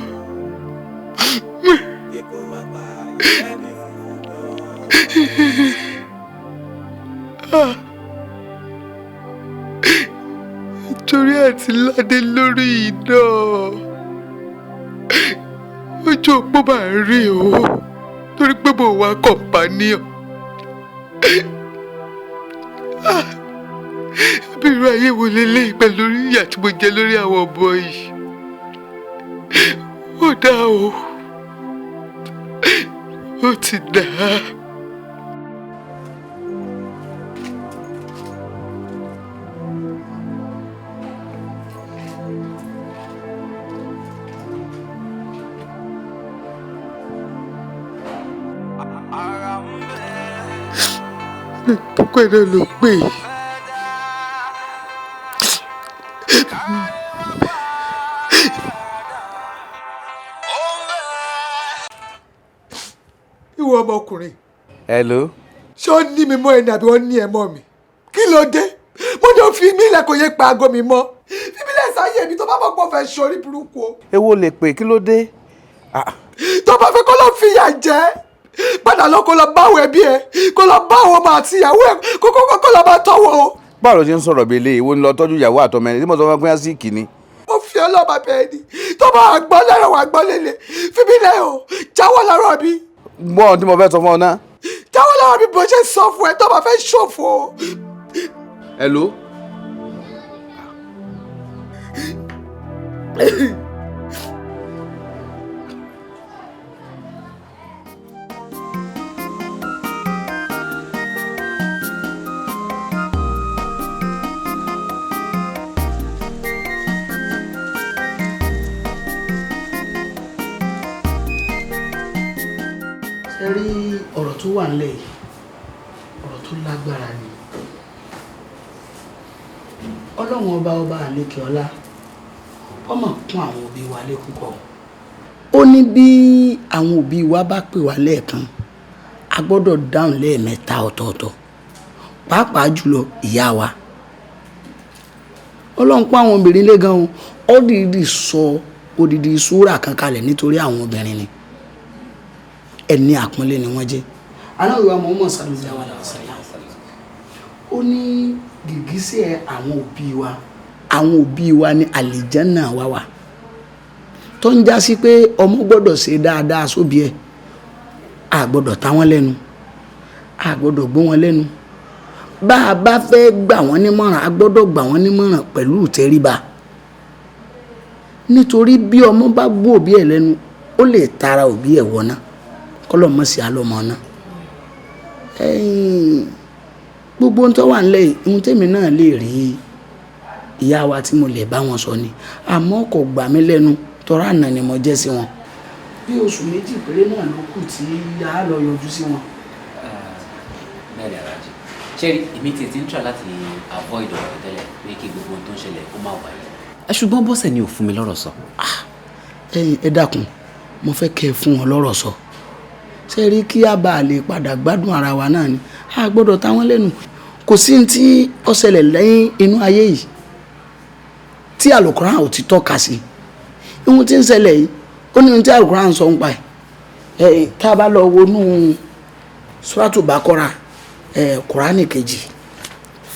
Ah. Torí àti ládé lórí iná ojú òpó máa ń rí o, torí pé mo wá companion. Ah. Bí irú ayé wo leléyìí pẹ̀lú orí ìyà tí mo jẹ lórí àwọn ọmọ yìí? Ó dá o, ó ti dá. Púpọ̀ náà ló pè é. Ìwọ ọmọkùnrin. Hello. Ṣé ó ní mi mọ́ ẹni àbí wọ́n ní ẹ mọ́ mi? Kí ló dé? Mo ní o fi mí lẹ̀, kò yẹ pa aago mi mọ́. Fi mí lẹ̀ sáyé mi, tó bá mọ̀ pé o fẹ́ ṣorí burúkú o. Èwo lè pè, kí ló dé? Tó bá fẹ́ kó lọ fìyà jẹ, padà lọ kó lọ bá àwọn ẹbí ẹ, kó lọ bá àwọn ọmọ àti ìyàwó ẹ, kó lọ bá tọ́wọ́ o. Báwo ló ṣe ń sọ̀rọ̀ bíi eléyìí? Ìwọ ni lọ tọ́jú ìyàwó àtọmọ ẹni tí mo sọ fún ẹ sí kìíní. Mo fi ọlọ́ba bẹ́ẹ̀ ni, tó bá gbọ́ lẹ́rọ̀ wà gbọ́ lélẹ̀, fi mí lẹ̀ o, jáwọ́ lọ́rọ̀ mi. Gbọ́ ohun tí mo fẹ́ sọ fún ọ náà. Jáwọ́ lọ́rọ̀ mi bó ṣe sọ fún ẹ, tó bá fẹ́ ṣòfò. Hello. Ṣe rí ọ̀rọ̀ tó wà nílẹ̀ yìí, ọ̀rọ̀ tó lágbára ni. Ọlọ́run ọba, ọba àlékè ọlá, ọmọ kún àwọn òbí wa lé púpọ̀. Ó ní bí àwọn òbí wa bá pè wá lẹ́ẹ̀kan, a gbọ́dọ̀ dáhùn lẹ́ẹ̀mẹ́ta ọ̀tọ̀ọ̀tọ̀, pàápàá jùlọ ìyá wa. Ọlọ́run pọ́n àwọn obìnrin lé gan-an, ó dìídì sọ odidi súrà kan kalẹ̀ nítorí àwọn obìnrin ni, ẹni àpọ́nlé ni wọ́n jẹ́. Aláwọ̀ wa Muhammad sallallahu alaihi wasallam, ó ní gìgísẹ̀ àwọn òbí wa, àwọn òbí wa ní àlìjánà wa wà, tó ń já sí pé ọmọ gbọ́dọ̀ ṣe dáadáa sóbí ẹ̀, a gbọ́dọ̀ ta wọ́n lẹ́nu, a gbọ́dọ̀ gbó wọn lẹ́nu. Bá a bá fẹ́ gbà wọ́n nímọ̀ràn, a gbọ́dọ̀ gbà wọ́n nímọ̀ràn pẹ̀lú ìtẹríba, nítorí bí ọmọ bá gbó òbí ẹ̀ lẹ́nu, ó lè tara òbí ẹ̀ wọná, kọlọmọ sí alọmọ náà. Gbogbo ohun tó wà nílẹ̀ yìí, ohun tèmi náà lè rí ìyá wa tí mo lè bá wọn sọ ni, àmọ́ kò gbà mí lẹ́nu tọ́ra àná ni mo jẹ́ sí wọn. Bí oṣù 2 péré náà ló kù tí a lọ yọjú sí wọn. Bẹ́ẹ̀ ni Alhaji, ṣé èmi tiẹ̀ ti ń try láti avoid ọ̀rọ̀ tẹ́lẹ̀ pé kí gbogbo ohun tó ń ṣẹlẹ̀ kó má wáyé, ṣùgbọ́n Bọ́sẹ̀ ni ò fún mi lọ́rọ̀ sọ. Ẹ dákun, mo fẹ́ kẹ́ ẹ fún wọn lọ́rọ̀ sọ. Ṣe rí kí a bá lè padà gbádùn ara wa náà ni, a gbọ́dọ̀ ta wọ́n lẹ́nu. Kò sí tí ó ṣẹlẹ̀ lẹ́yìn inú ayé yìí tí Àlùkùránì ò ti tọ́ka sí. Ohun tí ń ṣẹlẹ̀ yìí, ó ní ohun tí Àlùkùránì sọ ń pa ẹ̀. Tá a bá lọ wọnú Suratu Baqara, Kùránì 2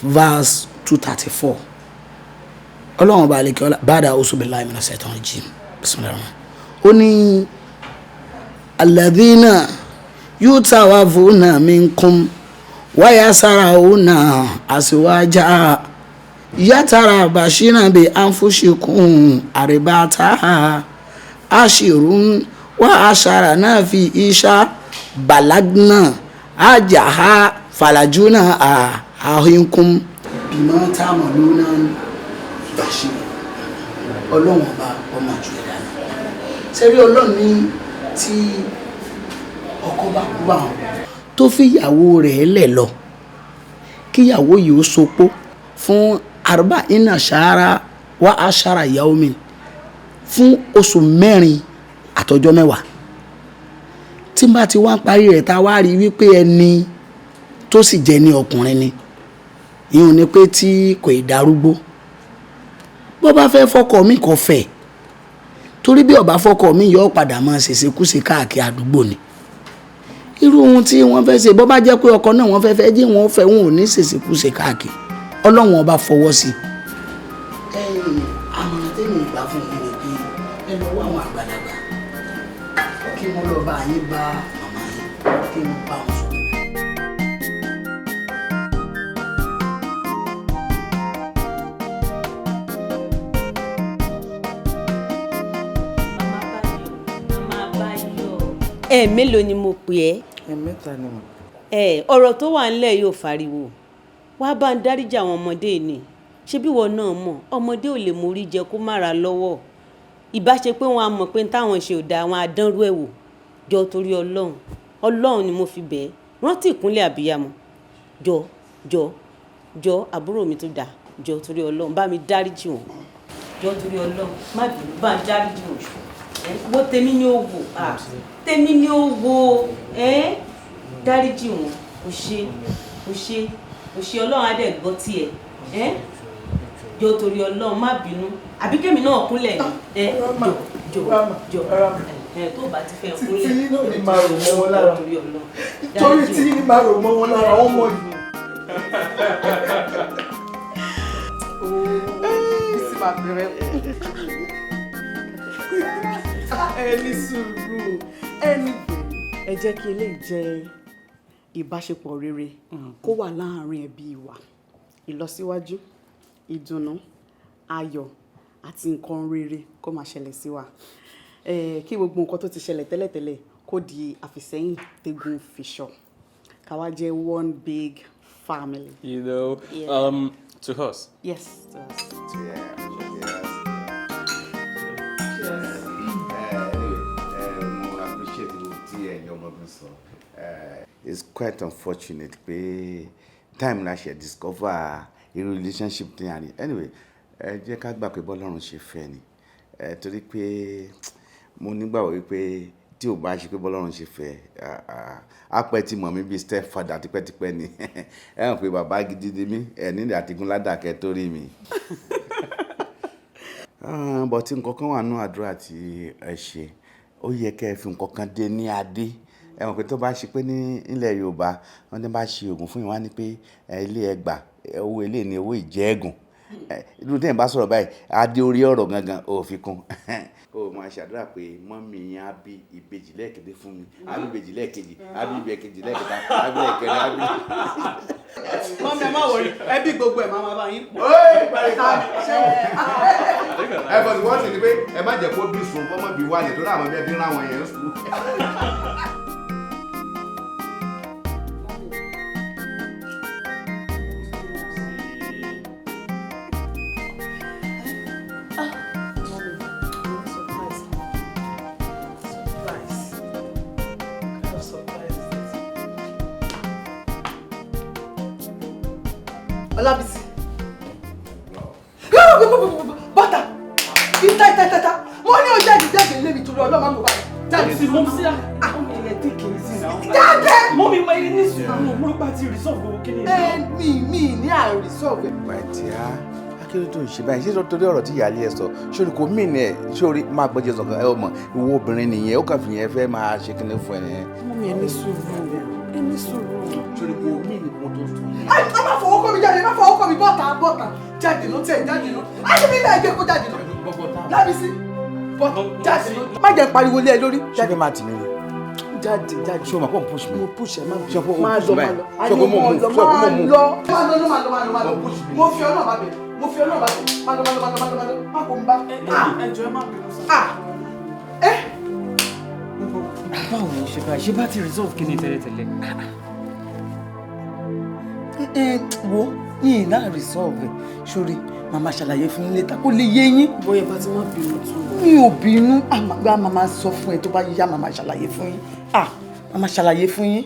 verse 234, Ọlọ́run ọba àlekè ọlá ba'da a'udhu billahi minash shaitanir rajim, bismillahir rahmanir rahim. Ó ní alladhina yutawafuna minkum Wáyà sára òun náà àṣìwájà yàtàrà bàṣírà bí ànfúṣìkún àrèbàtà àṣìrún wà àṣàrà náà fi ìṣá bàlágínà àjàhà fàlàjúnà àhínkún. Bímọ táwọn lónà bàṣírà ọlọ́run ọba ọmọ àjù ẹ̀dá ni sẹ́rí ọlọ́run ní tí ọkọ bá kú báwọn tó fi ìyàwó rẹ̀ lẹ̀ lọ kíyàwó yìí ó sopó fún arba iná ṣara wá aṣara ìyàwó mi fún oṣù 4 àtọjọ́ 10 tí n bá ti wá parí rẹ̀ tá a wá rí wípé ẹni tó sì jẹ́ ní ọkùnrin ni ìhun ni pé tí kò ì darúgbó bó bá fẹ́ fọkọ mi kò fẹ́ torí bí ó bá fọkọ mi yọ padà máa ṣèṣekúṣe káàkiri àdúgbò ni irú ohun tí wọ́n fẹ́ ṣe bó bá jẹ́ pé ọkọ náà wọ́n fẹ́ fẹ́ jí wọ́n fẹ́ wọn ò ní ṣèṣekúṣe káàkiri ọlọ́run ọba fọwọ́ sí i. Ẹ̀yin àmọ̀ràn tẹ́mi ìgbà fún yín ni pé ẹ lọ wá àwọn àgbàlagbà kí wọ́n lọ bá yín bá màmá yín kí wọ́n bá wọn sọ̀rọ̀. Ẹ mélòó ni mo pè ẹ́. Ẹ̀mẹ́ta ni mo. Ẹ ọ̀rọ̀ tó wà ńlẹ̀ yóò fariwo wàá bá ń dáríjà àwọn ọmọdé ni ṣebí wọn náà mọ̀ ọmọdé ò lè mórí jẹ kó má ra lọ́wọ́ ìbá ṣe pé wọn á mọ̀ pé táwọn ṣe ò dáa wọn á dánrú ẹ̀ wò jọ torí ọlọ́run ọlọ́run ni mo fi bẹ̀ ẹ́ rántí ìkúnlẹ̀ àbíyamọ jọ jọ jọ àbúrò mi tó dáa jọ torí ọlọ́run bá mi dáríjì wọn jọ torí ọlọ́run má bínú bá ń dáríjì wọn wo tèmi ni ó wò tèmi ni ó wò ẹ́ dáríjì wọn kò ṣe kò ṣe kò ṣe ọlọ́run á dẹ̀ gbọ́ tiẹ̀ ẹ́ jọ torí ọlọ́run má bínú àbí kémi náà kúnlẹ̀ ẹ jọ jọ jọ ẹ tó bá ti fẹ́ kúnlẹ̀ tí náà ni máa rò mọ́ wọn lára torí tí ní máa rò mọ́ wọn lára wọ́n mọ̀ yìí. Bísí máa bẹ̀rẹ̀ ẹ ní sùúrù ẹni ẹ jẹ́ kí eléyìí jẹ́ ìbáṣepọ̀ rere kó wà láàárín ẹbí wa ìlọsíwájú ìdùnnú ayọ̀ àti nǹkan rere kó máa ṣẹlẹ̀ sí wa kí gbogbo nǹkan tó ti ṣẹlẹ̀ tẹ́lẹ̀tẹ́lẹ̀ kó di àfìsẹ́yìn tẹ́gun fiṣọ ká wá jẹ́ one big family. You know, Yeah. To us. Yes, to us. Mo appreciate gbogbo tí ẹ̀yin ọmọ mi sọ. It's quite unfortunate pé time la ṣe discover irú relationship tí a ní. Anyway, ẹ jẹ́ ká gbà pé bọ́lọ́run ṣe fẹ́ ni. Torí pé mo nígbàgbọ́ wípé tí ò bá ṣe pé bọ́lọ́run ṣe fẹ́, á pẹ́ tí mọ̀ mí bíi stepfather tipẹ́tipẹ́ ni. Ẹ hàn pé bàbá gidi ni mí, ẹ nílẹ̀ àtigún ládàkẹ́ tó rí mi. But nǹkan kan wà nínú àdúrà tí ẹ ṣe, ó yẹ kẹ́ ẹ fi nǹkan kan dé ní adé. Ẹ mọ̀ pé tó bá ṣe pé ní ilẹ̀ Yorùbá, wọ́n ní bá ṣe ògùn fún yín, wọ́n á ní pé ilé ẹ gbà, owó ilé ni owó ìjẹ́gùn. Irú tí ẹ̀ ń bá sọ̀rọ̀ báyìí, adé orí ọ̀rọ̀ gangan ò fi kún. Ó máa ṣàdúrà pé mọ́mì yín á bí ìbejì lẹ́ẹ̀kejì fún mi, á bí ìbejì lẹ́ẹ̀kejì, á bí ìbejì lẹ́ẹ̀kẹta, á bí lẹ́ẹ̀kẹrin, á bí. Mọ́mí ẹ má wọrí, ẹbí gbogbo ẹ̀ máa máa bá yín pọ̀. Ẹ bọ̀ tí wọ́n sì ní pé ẹ má jẹ́ kó bí sùn kó má bí wálé torí àwọn ẹbí rán àwọn yẹn sùn. Ọlábísí. Bọ́tà! Ìta ìta ìta ìta! Mo ní o jáde jáde lé mi torí ọlọ́mọ àmọ́ báyìí. Jáde. Sí, mom sí, mom ilẹ̀ take it easy now. Jáde! Mom ma ní sùúrù, mo rò pé a ti resolve gbogbo kíni. Ẹ mi ní à resolve. Bàtíà, akérò tó ń ṣe báyìí, ṣé torí ọ̀rọ̀ tí ìyáálé ẹ sọ, ṣórí kò mí ni ẹ, ṣórí máa gbọ́jẹ́ sọ̀kan ẹ ò mọ̀, ìwọ obìnrin nìyẹn, ó kàn fi yẹn fẹ́ máa ṣe kíni fún ẹ nìyẹn. Mọ́mí ẹ ní sùúrù, ẹ ní sùúrù. Ṣórí kò mí ni mo tó sọ. Ẹ má fọwọ́ kọ́ mi jáde, ẹ má fọwọ́ kọ́ mi bọ́ta bọ́ta jáde ló tẹ̀ jáde ló. Ayé mi náà jẹ́ kó jáde ló. Lábísí bọ́ta jáde ló. Má jẹ́ pariwo lé ẹ lórí. Ṣé fẹ́ máa tì mí ni? Jáde jáde. Ṣé o máa kọ́ push mi? Mo push ẹ, má Ṣé o bínú. Má push lọ, mi má báyìí? lọ. Ṣé o kò mọ̀ move? Má Ṣé o kò mọ̀ move? lọ, má lọ, má lọ, má lọ, má lọ. Mo fi Ọlọ́run bá bẹ̀. Mo fi Ọlọ́run bá bẹ̀. Má lọ, má lọ, má lọ, má lọ, má lọ. Má kò ń bá. Ẹ jọ̀ọ́, ẹ má bínú sá. Báwo ni ṣe báyìí? Ṣé bá ti resolve kí ni tẹ́lẹ̀tẹ́lẹ̀? Ẹ wo, yìí náà resolve ẹ. Sórí, màmá ṣàlàyé fún yín later kó lè yé yín. Bóyá bá ti má bínú tó. Mi ò bínú, àmàgbà màmá sọ fún ẹ tó bá yá, màmá ṣàlàyé fún yín. Ah, màmá ṣàlàyé fún yín.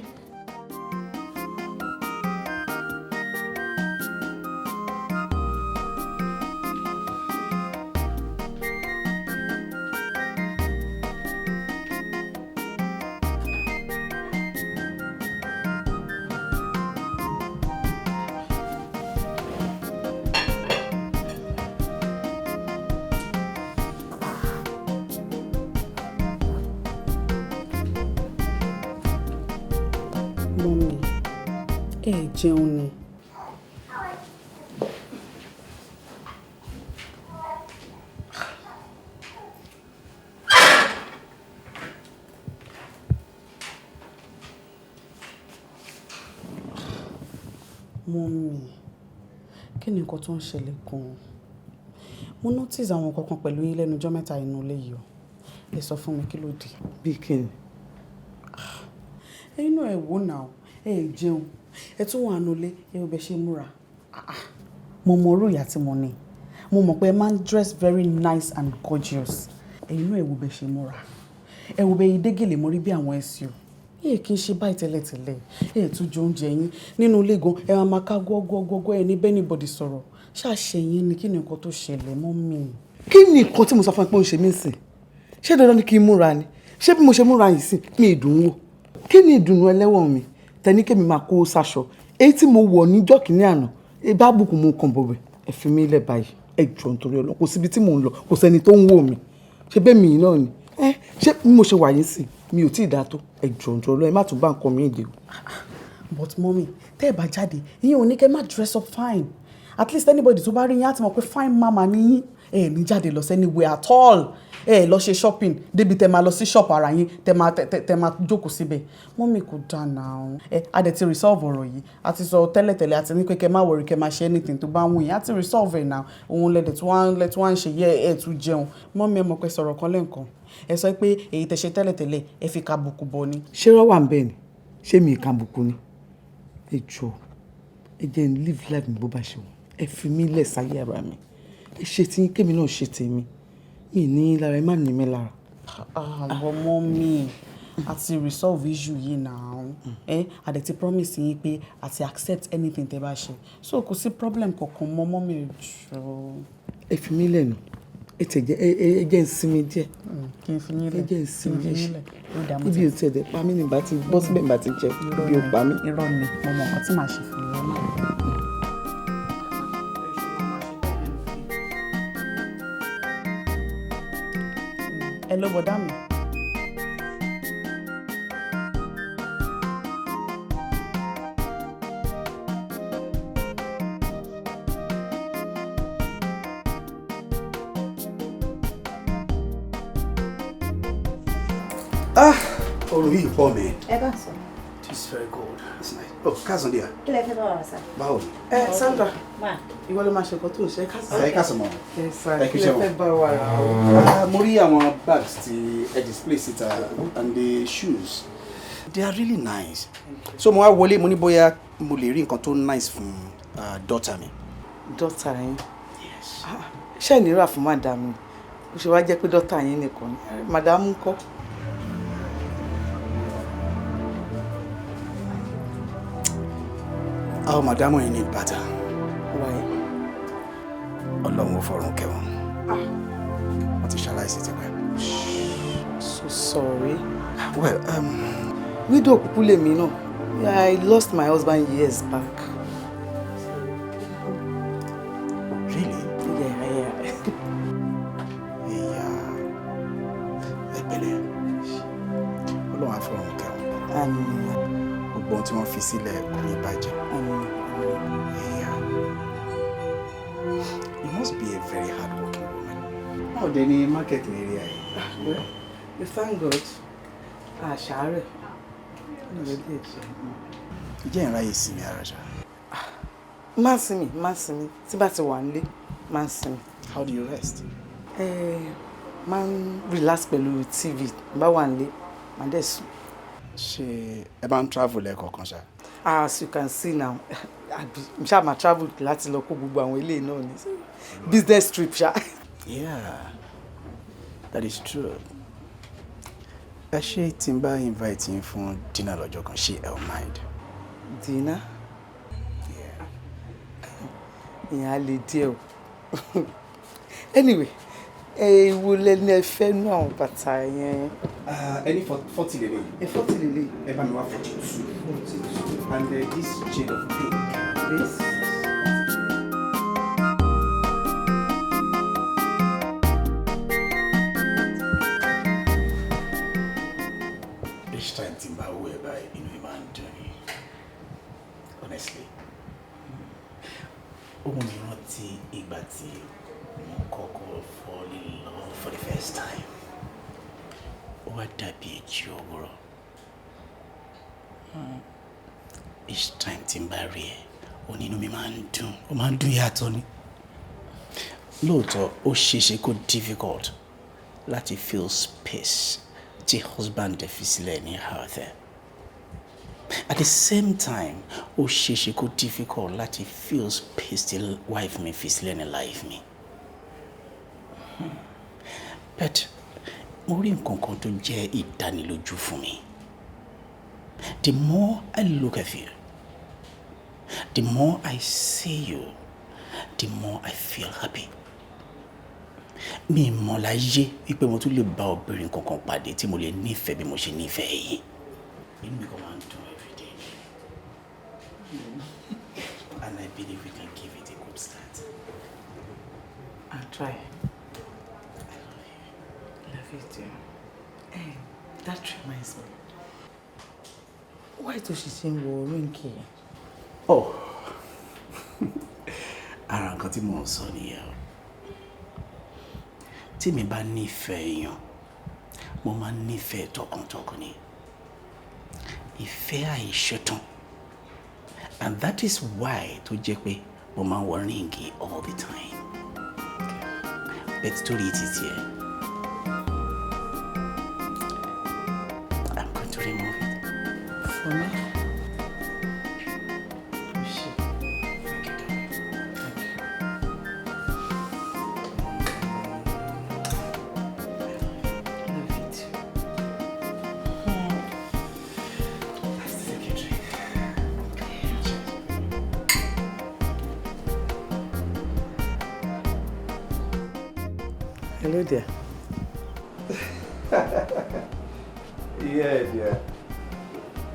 Mummy, ẹ jẹun ni. Mummy, kí ni nǹkan tó ń ṣẹlẹ̀ gan-an? Mo notice àwọn nǹkan kan pẹ̀lú yín lẹ́nu ọjọ́ mẹ́ta inú ilé yìí o. Ẹ sọ fún mi, kí ló dé? Bí kí ni? Ẹ̀yin náà ẹ wò náà, ẹ jẹun, ẹ tún wà nulẹ̀, ẹ ò bẹ ṣe múra. Ah, ah. Mo mọ orú ìyá tí mo ní. Mo mọ̀ pé ẹ máa ń dress very nice and gorgeous. Ẹ̀yin náà ẹ wò bẹ ṣe múra. Ẹ wò bẹ yìí dégèlè mórí bí àwọn ẹ̀sìn o. Ẹ kì í ṣe báyìí tẹ́lẹ̀tẹ́lẹ̀. Ẹ tún jẹ oúnjẹ yín nínú ilé gan, ẹ máa máa ká gọ́gọ́gọ́gọ́, ẹ ní bẹ́ẹ̀ anybody sọ̀rọ̀. Ṣáàṣẹ yín ni, kí ni nǹkan tó ṣẹlẹ̀, mummy? Kí ni nǹkan tí mo sọ fún ẹ pé ó ń ṣe mí sìn? Ṣé dandan ni kí n múra ni? Ṣé bí mo ṣe múra yìí sìn, mi ì dùn ún wò? Kí ni ìdùnnú ẹlẹ́wọ̀n mi? Tẹni kémi máa kó sáṣọ. Èyí tí mo wọ̀ níjọ́ kìíní àná, ẹ bá bùkún mo kàn bọ̀bẹ̀. Ẹ fi mí lẹ̀ báyìí. Ẹ jọ̀ọ́ nítorí Ọlọ́run, kò síbi tí mò ń lọ, kò sẹ́ni tó ń wò mí. Ṣé bẹ́ẹ̀ mi náà ni? Ẹ ṣé bí mo ṣe wà yín sìn, mi ò tí ì dáa tó. Ẹ jọ̀ọ́ nítorí Ọlọ́run, ẹ má tún bá nǹkan mi dé o. But mummy, tẹ́ ẹ bá jáde, ìyẹn ò ní kẹ́ má dress up fine. At least anybody tó bá rí yín á ti mọ̀ pé fine mama ni yín. Ẹ ní jáde lọ sí anywhere at all. Ẹ lọ ṣe shopping débi tẹ́ máa lọ sí shop ara yín, tẹ́ máa jókòó síbẹ̀. Mummy, kò dáa náà. Ẹ a dẹ̀ ti resolve ọ̀rọ̀ yìí. A ti sọ tẹ́lẹ̀tẹ́lẹ̀, àti ní pé kẹ́ má worry, kẹ́ má ṣe anything tó bá wù yín. A ti resolve ẹ̀ now. Òun lẹ́dẹ̀ tí wọ́n ń ṣe yẹ ẹ̀ tún jẹun. Mummy, ẹ mọ̀ pé sọ̀rọ̀ kan lẹ́ǹkan. Ẹ sọ pé èyí tẹ́ ṣe tẹ́lẹ̀tẹ́lẹ̀, ẹ fi kàbùkù bọ̀ ni. Ṣé rọ́ wà ń bẹ́ẹ̀ ni? Ṣé mi ìkàbùkù ni? Ẹ jọ̀ọ́, ẹ jẹ́ n live life mi bó bá ṣe wù. Ẹ fi mí lẹ̀ sáyé ara mi. Ẹ ṣe tí kémi náà ṣe tèmi. Mi ní lára, ẹ má ní mi lára. Ah, but mummy, a ti resolve issue yìí now. Eh, a dẹ̀ ti promise yín pé a ti accept anything tẹ́ bá ṣe. So kò sí problem kankan mọ́, mummy, ẹ jọ̀ọ́. Ẹ fi mí lẹ̀ nù. Ẹ tẹ̀ jẹ́ ẹ jẹ́ n sinmi díẹ̀. Kí n fi yín Ẹ lẹ̀. jẹ́ n sinmi. Kí n fi yín lẹ̀. Ó dàá, mo Ibi ti ò tiẹ̀ dẹ̀ pa mí ní bá ti bọ́ síbẹ̀ bá ti jẹ. Ibi ò pa mí. Irọ́ ni, mo mọ nǹkan tí màá ṣe fún yín náà. Hello, bọ̀dá mi. Ah, ọ̀rọ̀ yìí pọ̀ mẹ́. Ẹ bá sọ. It is very cold. It's nice. Oh, káàsán díẹ̀. Kí lẹ fẹ́ bá wa sá? Báwo ni? Ẹ Sandra, Ma. ìwọ ló máa ṣe nǹkan tó ń ṣe. Káàsán. Ẹ káàsán mọ́. Ẹ sà, Ẹ kú kí lẹ iṣẹ́ fẹ́ wọn. bá wa rà o? Ah, mo rí àwọn bags tí ẹ display síta and the shoes. They are really nice. So mo wá wọlé, mo ní bóyá mo lè rí nǹkan tó nice fún daughter mi. Daughter yín? Ṣé ẹ̀ ní rà fún madam ni? Ó ṣe wá jẹ́ pé daughter yín nìkan ni. Madam ńkọ́? Oh, madam yìí ní bàtà. Why? Ọlọ́run ó fọ̀run kẹ́ wọn. Wọ́n ti ṣaláìsí tipẹ́. So sorry. Well, widow kúkú lèmi náà. I lost my husband years back. Really? Yeah. Ìyá, ẹ pẹ̀lẹ́. Ọlọ́run á fọ̀run kẹ́ wọn. Àmín. Gbogbo ohun tí wọ́n fi sílẹ̀ kò ní bàjẹ́. Àmín. Ìyá, you must be a very hardworking woman. Báwo dé ní market area yìí? Well, we thank God. Àṣàárẹ̀. Ó ń lọ díẹ̀ díẹ̀. Ǹjẹ́ ìráyè sinmi ara ṣá? Má sinmi, má sinmi. Tí bá ti wà nílé, má sinmi. How do you rest? Máa ń relax pẹ̀lú TV bá wà nílé, máa dẹ̀ sùn. Ṣé ẹ máa ń travel lẹ́ẹ̀kọ̀ọ̀kan ṣá? As you can see now, àbí n ṣáà máa travel láti lọ kó gbogbo àwọn ilé náà ní business trip ṣá. Yeah, that is true. Ẹ ṣé, tí n bá invite yín fún dinner lọ́jọ́ kan, ṣé ẹ ò mind? Dinner? Ìyẹn á le díẹ̀ o. Anyway, èwo lẹni ẹ fẹ́ nú àwọn bàtà yẹn? Ẹni 40 lélẹ̀. Ẹ 40 lélẹ̀. Ẹ bá mi wá 42. 42. And this shade of pink. This? Each time tí n bá wò ẹ́ báyìí, inú mi máa ń dùn ni. Honestly. Ó mú mi rántí ìgbà tí mo kọ́kọ́ fall in love for the first time. Ó wá dàbí èjì òwúrọ̀. Each time tí n bá rí ẹ, ó ní inú mi máa ń dùn, ó máa ń dùn yàtọ̀ ni. Lóòótọ́, ó ṣeéṣe kó difficult láti fill space tí husband ẹ fi sílẹ̀ ní heart ẹ. At the same time, ó ṣeéṣe kó difficult láti fill space tí wife mi fi sílẹ̀ ní life mi. But mo rí nǹkan kan tó jẹ́ ìdánilójú fún mi. The more I look at you, the more I see you, the more I feel happy. Mi mọ̀ láyé wípé mo tún lè bá obìnrin kankan pàdé tí mo lè nífẹ̀ẹ́ bí mo ṣe nífẹ̀ẹ́ yìí. Inú mi kàn máa ń dùn every day. And I believe we can give it a good start. I'll try. I love you. Love you too. Hey, that reminds me. Why tó ṣe ṣe ń wọ ring yẹn? Oh, ara nǹkan tí mò ń sọ nìyẹn o. Tí mi bá nífẹ̀ẹ́ èèyàn, mo máa ń nífẹ̀ẹ́ tọkàntọkàn ni. Ìfẹ́ àìṣetán. And that is why tó jẹ́ pé mo máa ń wọ ring all the time. But torí títí ẹ, I'm going to remove it. For me? Thank you, darling. Thank you. Love you too. Let's take a drink. Hello there.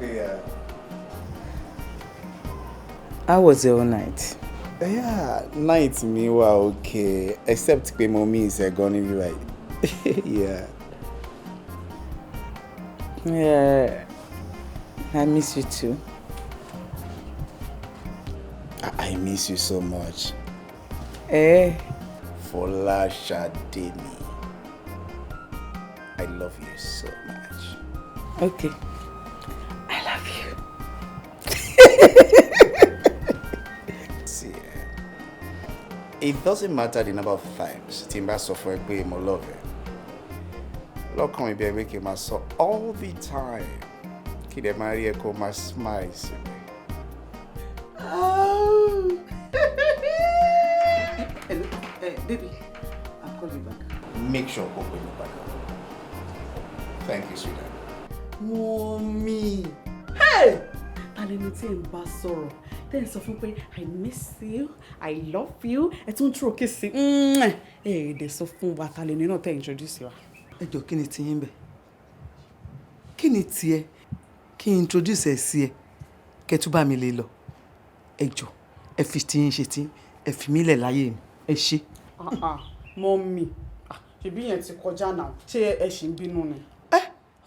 Yeah. How was your night? Yeah, night mi wà okay, except pé mo miss ẹ gan níbí báyìí. Yeah. Yeah, I miss you too. I miss you so much. Eh? Fọláṣadé mi. I love you so much. Okay. I love you. See, it doesn't matter the number of times tí n bá sọ fún ẹ pé mo love ẹ. Lọ́kàn mi bí ẹ pé kí n máa sọ all the time. Kí dẹ̀ máa rí ẹ kó máa smile sí mi. Oh. Hello, baby, I'll call you back. Make sure kó pè mí padà. Thank you, sweetheart. Mommy. Hey! Ta lẹni tí ẹ̀ ń bá sọ̀rọ̀ tẹ́ ẹ̀ sọ fún pé "I miss you, I love you", ẹ tún tún òkè sí ẹ ẹ̀ dẹ̀ sọ fún wa ta lẹni náà tẹ́ ẹ̀ introduce wa. Ẹ jọ, kí ni tiyín bẹ̀? Kí ni tiẹ̀? Kí n introduce ẹ sí ẹ kẹ́ tún bá mi lè lọ. Ẹ jọ, ẹ fi tiyín ṣe tí ẹ fi mí lẹ̀ láyé mi, ẹ ṣé. Ah ah, mommy, ṣebí yẹn ti kọjá náà, ṣé ẹ ṣì ń bínú ni?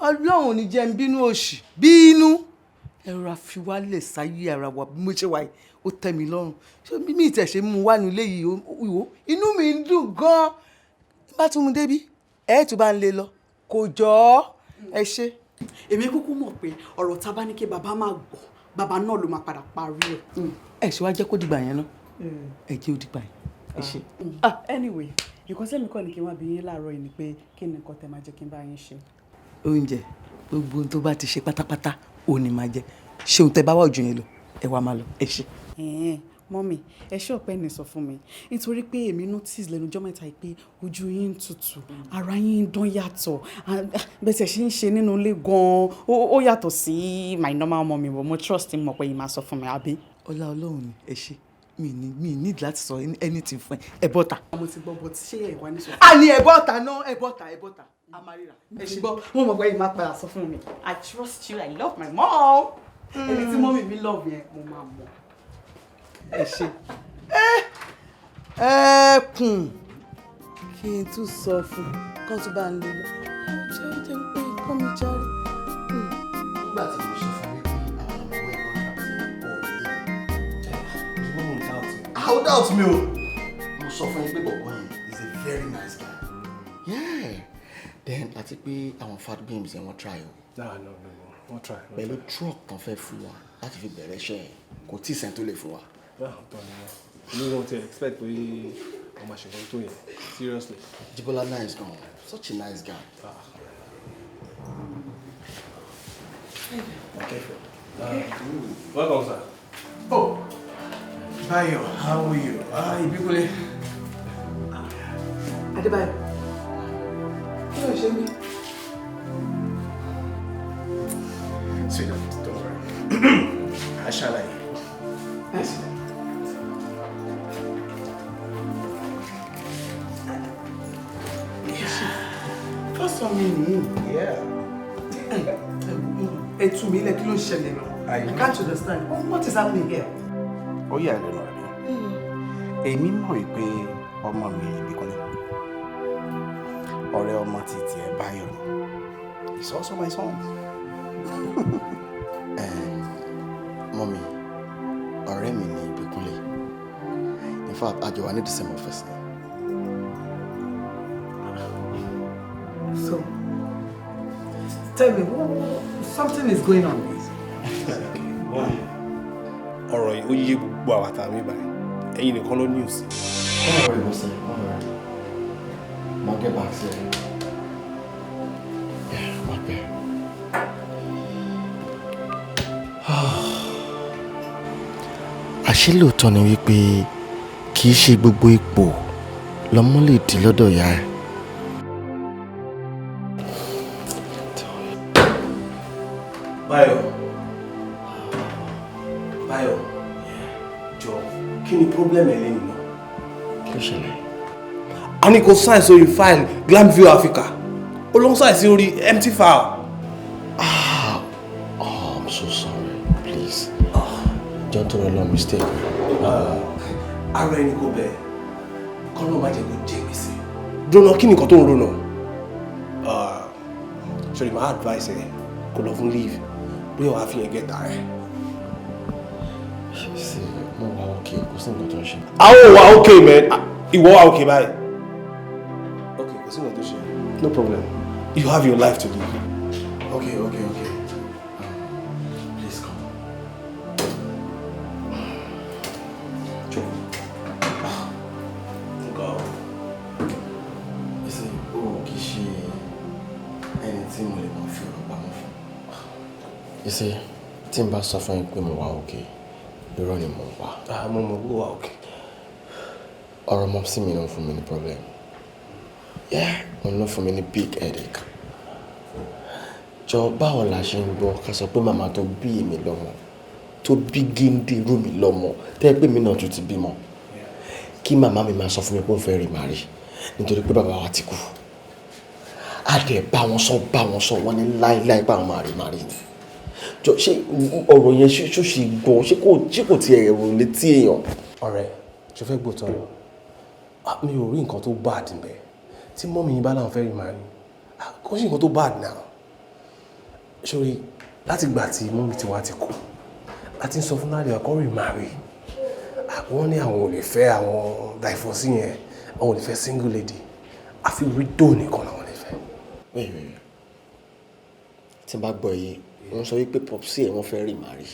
Ọlọ́run ò ní jẹ́ ń bínú òṣì bínú. Ẹ rọra fi wálẹ̀ sáyé ara wa. Bí mo ṣe wà yìí, ó tẹ́ mi lọ́rùn. Ṣé bí mi ìtẹ̀ ṣe mú wá nílé yìí, ìwò inú mi ń dùn gan-an. Bá tún mu débi, ẹ tún bá ń lé lọ, kò jọ ọ́. Ẹ ṣé. Èmi kúkú mọ̀ pé ọ̀rọ̀ tá a bá ní kí bàbá máa gbọ́, bàbá náà ló máa padà parí ẹ̀. Ẹ ṣe wá jẹ́ kó dìgbà yẹn náà, ẹ jẹ́ ó dìgbà yẹn, ẹ ṣe. Ah, anyway, nǹkan tẹ́mi kọ́ ni kí n wá bí yín láàárọ̀ yìí ni pé kí ni nǹkan tẹ́ máa jẹ́ kí n bá yín ṣe? Oúnjẹ, gbogbo ohun tó bá ti ṣe pátápátá ò ní máa jẹ. Ṣé ohun tẹ bá wà ojú yẹn lọ, ẹ wá máa lọ, ẹ ṣe. Ẹ̀ẹ́n, mummy, ẹ ṣé ọ̀pẹ́ ní sọ fún mi, nítorí pé èmi notice lẹ́nu ọjọ́ 3 yìí pé ojú yín ń tutù, ara yín ń dán yàtọ̀, bẹ́ẹ̀ tí ẹ ṣe ń ṣe nínú ilé gan-an, ó yàtọ̀ sí my normal mummy, but mo trust mọ̀ pé yín máa sọ fún mi, àbí? Ọlá Ọlọ́run ni, ẹ ṣe. Mi ní láti sọ anything fún ẹ, ẹ bọ́ta. Mo ti gbọ́, but ṣé ẹ wá ní sọ fún mi? A ní ẹ bọ́ta náà, ẹ bọ́ta, ẹ bọ́ta, a máa ríra. Ẹ ṣe gbọ́, mo mọ̀ pé yín máa padà sọ fún mi. I trust you, I love my mom. Ẹni tí mummy mi love yẹn, mo máa mọ̀. Ẹ ṣe ẹkùn kí n tún sọ fún kán tún bá ń lé lọ jẹ́ jẹ́ ń pé kọ́ mi járe. Nígbà tí mo sọ fún mi pé àwọn ọmọ wẹ̀ contract ò lè. How doubt mi o? Mo sọ fún yín pé bọ̀bọ̀ yẹn is a very nice guy. Yeah. Then àti pé àwọn fat games yẹn, wọ́n try o. Ah, no, no, no, wọ́n try. Pẹ̀lú truck kan fẹ́ fún wa láti fi bẹ̀rẹ̀ iṣẹ́ yẹn, kò tí ì sẹ́ni tó lè fún wa. Ah, ọ̀tọ̀ ni wọ́n. Èmi wọn ti expect pé ọmọ àṣekọ̀ tó yẹn, seriously. Jibola nice gan, such a nice guy. Ah. Okay. Welcome, sir. Oh, Bayo, how are you? Ah, Ibikunle. Adébáyọ̀, kí ló ń ṣe mí? Sweetheart, don't worry. I shall I. Yes. First one mi nìyí. Yeah. Ẹ tú mi lẹ̀, kí ló ń ṣẹlẹ̀ náà? I can't understand. What is happening here? Ó yà ẹ́ lẹ́nu, àbí? Èmi mọ̀ wípé ọmọ mi Ìbíkúnlé, ọ̀rẹ́ ọmọ ti tiẹ̀ Báyọ̀ ni. He's also my son. Mummy, ọ̀rẹ́ mi ni Ìbíkúnlé. In fact, a jọ wà ní the same office ni. So, tell me, something is going on. Mummy, ọ̀rọ̀ yìí ó yé gbogbo àwọn àtàwọn mi báyìí. Ẹ̀yin nìkan ló news. Don't worry, Bose. Don't worry. I'll get back to you. Yeah, my bad. Àṣé lóòótọ́ ni wípé kì í ṣe gbogbo ipò lọmọ lè dì lọ́dọ̀ ìyá ẹ̀. Báyọ̀, Báyọ̀, jọ, kí ni problem ẹ lẹ́yìn náà? Kí ló ṣẹlẹ̀? A ní kó sign sórí file Glamview Africa. Ó lọ ń sign sí orí empty file. Ah, oh, I'm so sorry. Please. Don't throw a mistake. Ara ẹni kò bẹ̀, kọ́ ló má jẹ́ kó jẹ gbèsè. Dúró, kí ni nǹkan tó ń ronú? Sorry, my advice ẹ, kó lọ fún leave. Bóyá wàá fi yẹn gẹ́ta ẹ. Ṣé mo wà okay? Kò sí nǹkan tó ń ṣe. Àwọn ò wà okay, man. Ìwọ wà okay báyìí. Okay, kò sí nǹkan tó ṣe. No problem. You have your life to live. Okay. Please come. Jókòó. God. You see, o kì í ṣe ẹni tí mo lè máa fi ọ̀rọ̀ pamọ́ fún. You see, tí n bá sọ fún yín pé mo wà okay, irọ́ ni mo ń pa. Ah, mo mọ̀ pé wà okay. Ọ̀rọ̀ mumsy mi náà fún mi ní problem. Yeah, òun ló fún mi ní big headache. Jọ, báwo la ṣe ń gbọ́ ká sọ pé màmá tó bí èmi lọ́mọ, tó bí géńdé irú mi lọ́mọ, tẹ́ pé mi náà tún ti bímọ, kí màmá mi máa sọ fún mi pé òun fẹ́ remarry nítorí pé bàbá wa ti kú. A dẹ̀ bá wọn sọ, bá wọn sọ, wọ́n ní láéláé báwọn máa remarry ni. Jọ, ṣé ọ̀rọ̀ yẹn ṣó ṣe gbọ́? Ṣé kò tiẹ̀ rò létí èèyàn? Ọ̀rẹ́, ṣo fẹ́ gbọ́ tán? Mi ò rí nǹkan tó bad níbẹ̀. Tí mummy yín bá láwọn fẹ́ remarry, kò sí nǹkan tó bad now. Sorry, láti ìgbà tí mummy tiwa ti kú, a ti ń sọ fún Nadia kó remarry. Wọ́n ní àwọn ò lè fẹ́ àwọn divorce yẹn, àwọn ò lè fẹ́ single lady. Àfi widow nìkan làwọn lè fẹ́. Wait, wait, wait. Tí n bá gbọ́ yìí, wọ́n sọ wípé popsi ẹ̀ wọ́n fẹ́ remarry.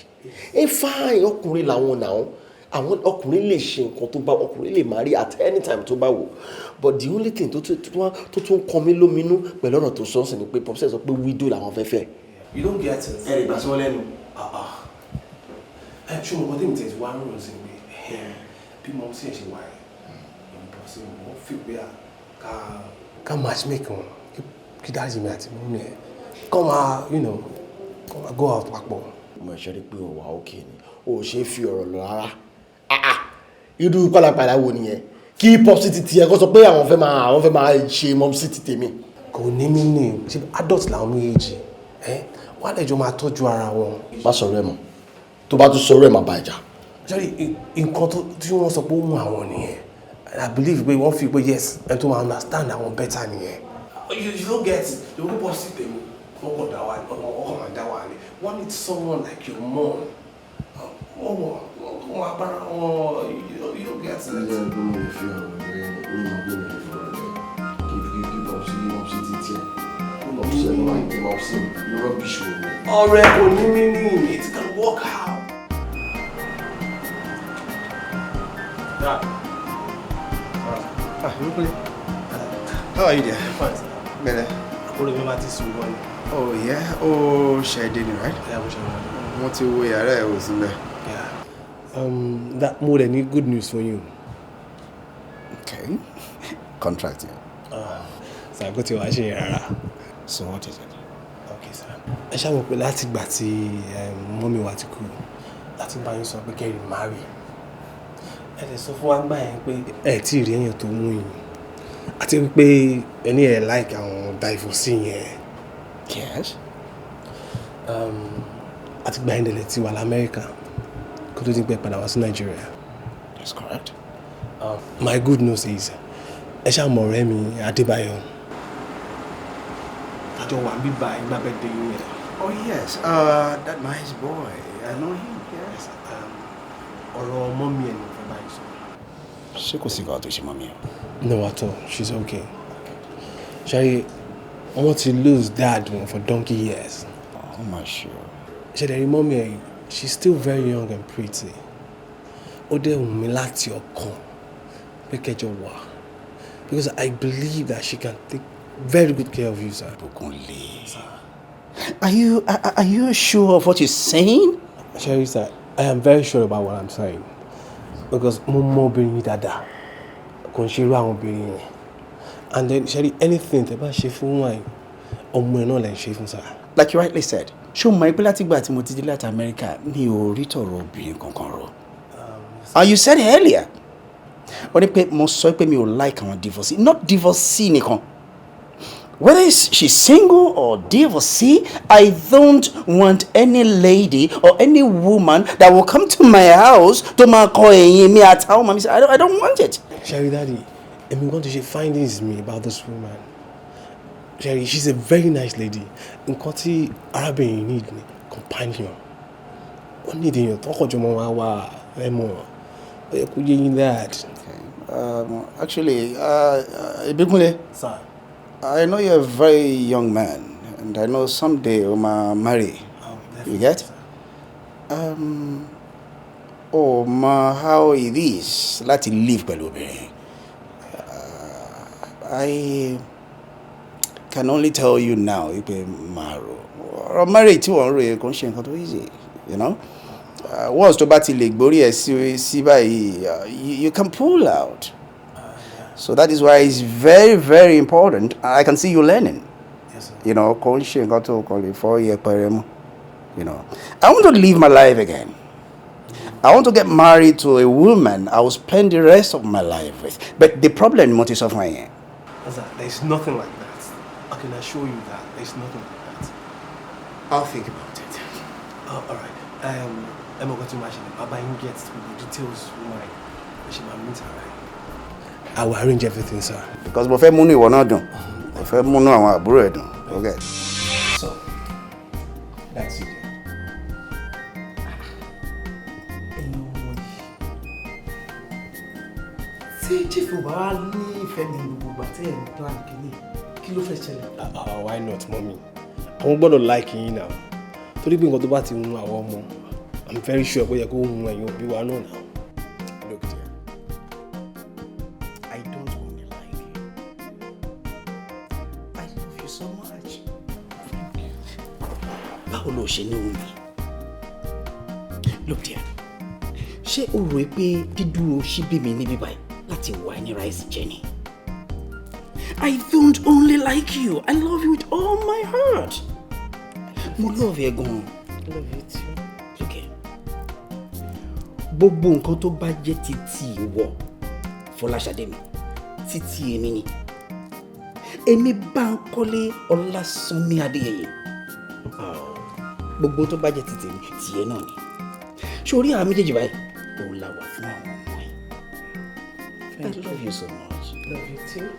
Ẹ fine, ọkùnrin làwọn náà. Àwọn ọkùnrin lè ṣe nǹkan tó bá ọkùnrin lè marry at any time tó bá wò. But the only thing tó tún kọ mí lóminú pẹ̀lú ọ̀rọ̀ tó sọ sí ni pé popsi ẹ̀ sọ pé widow làwọn fẹ́ fẹ́. You don't get it. Ẹ lè gbà sí wọn lẹ́nu. Ẹ ṣé mo kọ́ tèmi tẹ̀ wá ń rò sí pé bí mo sì ṣe wà ẹ̀ popsi wọ́n fi pé ká match make wọn, kí daddy mi àti mummy ẹ̀ kọ́ máa kọ́ máa go out papọ̀. Mo ṣe rí pé o wà òkè ni, o ò ṣe é fi ọ̀rọ̀ lọ rárá. Ah, ah, irú pálapàla wo nìyẹn? Kí popsi ti tiẹ̀ kó sọ pé àwọn fẹ́ máa ṣe mumsi ti tèmi? Kò ní mí ní ṣe adult làwọn méjèèjì ẹ wọ́n á lè jọ máa tọ́jú ara wọn. Má sọ̀rọ̀ ẹ̀ mọ́. Tó bá tún sọ̀rọ̀ ẹ̀, má bá ìjà. Sorry, nǹkan tí wọ́n sọ pé ó mú àwọn nìyẹn. And I believe pé wọ́n fi pé yes, ẹni tó máa understand àwọn better nìyẹn. You don't get it. The whole popsi tèmi, wọ́n kàn dá wa, wọ́n kàn máa dá wa ni. Wọ́n need someone like your mom. Wọ́n máa bára wọn. You don't get it. Ilé ẹgbẹ́ mo lè fi ọ̀rọ̀ rẹ ní ìmọ̀ pé mo lè fọ̀rọ̀ rẹ kí popsi ti tiẹ̀ kí popsi ẹ̀ máa jẹ́ popsi mi rubbish wo ni. Ọ̀rẹ́, kò ní mí ní, it can work out. Ah, Ìbíkúnlé. How are you there? Fine, sir. Bẹ̀rẹ̀. Àbúrò mi máa ti sùn gan ni. Oh yeah, ó ṣe dé ni, right? Yeah, mo ṣe wọlé. Wọ́n ti wo yàrá ẹ̀, ò sílẹ̀. Yeah. That mo dẹ̀ ní good news for you. Okay. Contract yẹn. Sir, kò tí wàá ṣe yẹn rárá. So what is it? Okay, sir. Ẹ ṣáà mọ̀ pé láti ìgbà tí mummy wa ti kú, láti bá yín sọ pé kẹ́ ẹ marry. Ẹ lè sọ fún wa gbà yẹn pé ẹ tí ì rí èèyàn tó mú yín. Àti wípé ẹni ẹ̀ like àwọn divorcee yẹn. Yes. Àti gbà yẹn dẹ̀lẹ̀ ti wà l'Amẹ́ríkà kó tó di pé padà wá sí Nàìjíríà. That's correct. My good news is, ẹ ṣáà mọ̀ ọ̀rẹ́ mi Adébáyọ̀. Àjọ wà bíbá ìgbà bẹ́ẹ̀ dé yín yẹn. Oh yes, that nice boy. I know him. Yes. Ọ̀rọ̀ mummy ẹ̀ ni mo fẹ́ bá yín sọ. Ṣé kò sí nǹkan tó ṣe mummy o? No, at all. She's okay. Ṣé wọ́n ti lose dad wọn for donkey years. Oh my sure. Ṣé dẹ̀ rí mummy ẹ̀, she's still very young and pretty. Ó dẹ̀ wù mí láti ọkàn pé kẹjọ wà, because I believe that she can take very good care of you, sir. Bukunle. Are you sure of what you're saying? Sherry, sir, I am very sure about what I'm saying, because mo mọ obìnrin yìí dáadáa, kò ń ṣe irú àwọn obìnrin yẹn. And then, Sherry, anything tẹ́ bá ṣe fún wọn, ọmọ ẹ̀ náà lè ṣe fún, sir. Like you rightly said, ṣé o mọ̀ pé látìgbà tí mo ti dé láti Amẹ́ríkà, mi ò rí tọ̀rọ̀ obìnrin kankan rọ? And you said earlier, ó ní pé mo sọ pé mi ò like àwọn divorcee, not divorcee nìkan. Whether she's single or divorcee, I don't want any lady or any woman that will come to my house to máa kọ ẹ̀yìn mi àtàwọn màmí. I don't want it. Sherry, daddy, èmi gan ti ṣe findings mi about this woman. Sherry, she's a very nice lady. Nǹkan tí arábìnrin need ni companion. Ó need èèyàn tó kọjọ mọ́ wá wá ẹ mọ̀. Ó yẹ kó yé yín that. Actually, Ibikunle. Sir. I know you're a very young man, and I know someday you ma marry. You get? Oh, ma, how it is láti live pẹ̀lú obìnrin. I can only tell you now, wípé máa rò. Ọ̀rọ̀ marriage tí wọ́n ń rò yẹn kò ń ṣe nǹkan tó easy. Once tó bá ti lè gbórí ẹ̀ sí báyìí, you can pull out. So that is why it's very, very important. I can see you learning. Yes, sir. Kò ń ṣe nǹkan tó kàn lè fọ́ yẹpẹrẹ mú. I want to live my life again. I want to get married to a woman I will spend the rest of my life with. But the problem, mo ti sọ fún ẹ yẹn. Sir, there's nothing like that. I can assure you that there's nothing like that. I'll think about it. Oh, all right. Ẹ mọ̀ nǹkan tí mo máa ṣe ni, bàbá yín get the details fún wa. Ẹ ṣe máa meet her, right? I will arrange everything, sir. Because mo fẹ́ múnú ìwọ náà dùn. Mo fẹ́ múnú àwọn àbúrò ẹ̀ dùn. Okay. So, that's it. Ẹ̀yin ọmọ yìí, tí chief ò bá wá ní ìfẹ́ mi ní gbogbo ìgbà tí ẹ̀ ń plan kìíní, kí ló fẹ́ ṣẹlẹ̀? Why not, mommy? Àwọn gbọ́dọ̀ like yín náà. Torí pé nǹkan tó bá ti hun àwọn ọmọ, I'm very sure pé ó yẹ kó hun ẹ̀yin òbí wa náà náà. Look dear, I don't only like you. I love you so much. Báwo ló ṣe ní omi? Look dear, ṣé o rò pé dídúró síbí mi níbí báyìí láti wá ẹni rice jẹ ni? I don't only like you, I love you with all my heart. Mo love ẹ gan-an. Love you too. Okay. Gbogbo nǹkan tó bá jẹ́ títí ìwọ, Fọláṣadé mi, títí èmi ni. Èmi Bánkọ́lé Ọlásànmí Adéyẹyẹ. Gbogbo tó bá jẹ́ títí èmi, tìyẹ náà ni. Sórí àwọn méjèèjì báyìí, òun la wà fún àwọn ọmọ ẹ̀. I love you so much. Love you too.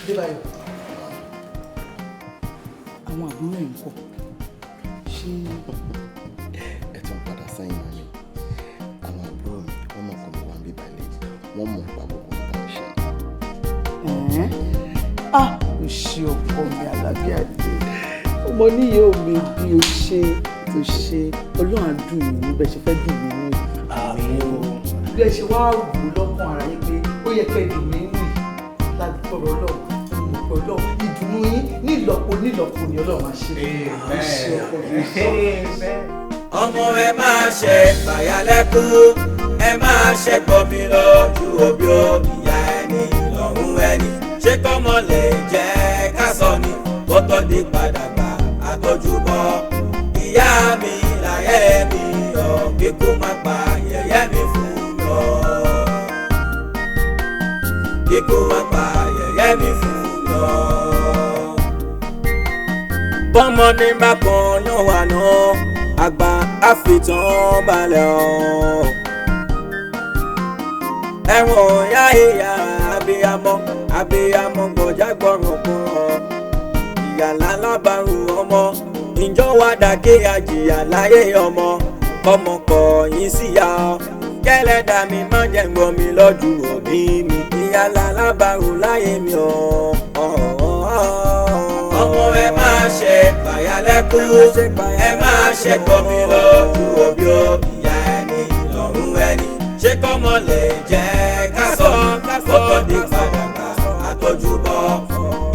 Débáyọ̀, àwọn àbúrò ẹ̀ ń kọ́ ṣé. Ẹ tún padà sẹ́yìn mọ́ mi. Àwọn àbúrò mi, wọ́n mọ̀ kó mo wà ń bíbá ilé, wọ́n mọ̀ pa gbogbo nǹkan ṣe. Ah, o ṣe ọkọ mi Àlàbí-Àdé, ọmọ níyì ò mi bí o ṣe tó ṣe. Ọlọ́run á dùn yín níbẹ̀ ṣe fẹ́ dùn mí nù. Bí ẹ ṣe wá wò lọ́kàn ara yín pé ó yẹ kẹ́ ẹ dùn mí nù yìí lágbọ́rọ̀ Ọlọ́run, Ọlọ́run ìdùnnú yín nílọ́po nílọ́po ni Ọlọ́run máa ṣe. Ọmọ ẹ máa ṣe fàyàlẹ́kùn, ẹ máa ṣe gbọ́mi lójú òbí o, ìyá ẹni lọ́rùn ẹni ṣé kọ́mọ lè jẹ́ ká sọ ni kó tó di padà gbà àtọ́júbọ. Ìyá mi láyé mi ọ̀ kíkú má pa yẹ̀yẹ́ mi fún mi ọ̀, kíkú má pa yẹ̀yẹ́ mi fún mi ọ̀. Bọ́mọ ní bákan náà wà náà, àgbà àfitàn balẹ̀ ọ̀. Ẹ̀wọ̀n ìyá ìyá abiyamọ, abiyamọ gbọ̀já gbọ̀ràn kúrọ̀. Ìyàlá lábàrú ọmọ, ìjọ wa dàgé àjìyà láyé ọmọ. Kọ́mọ kọ̀ yín síyá ọ, kẹ́lẹ́dà mi má jẹ́ gbọ́ mi lọ́jú òbí mi. Ìyàlá lábàrú láyé mi ọ̀. Ọmọ ẹ máa ṣe fàyàlẹ́kùn, ẹ máa ṣe gbọ́ mi lójú òbí o, ìyá ẹni lọ́rùn ẹni ṣé kọ́mọ lè jẹ́ ká sọ kó tó di padà gbà àtọ́júbọ.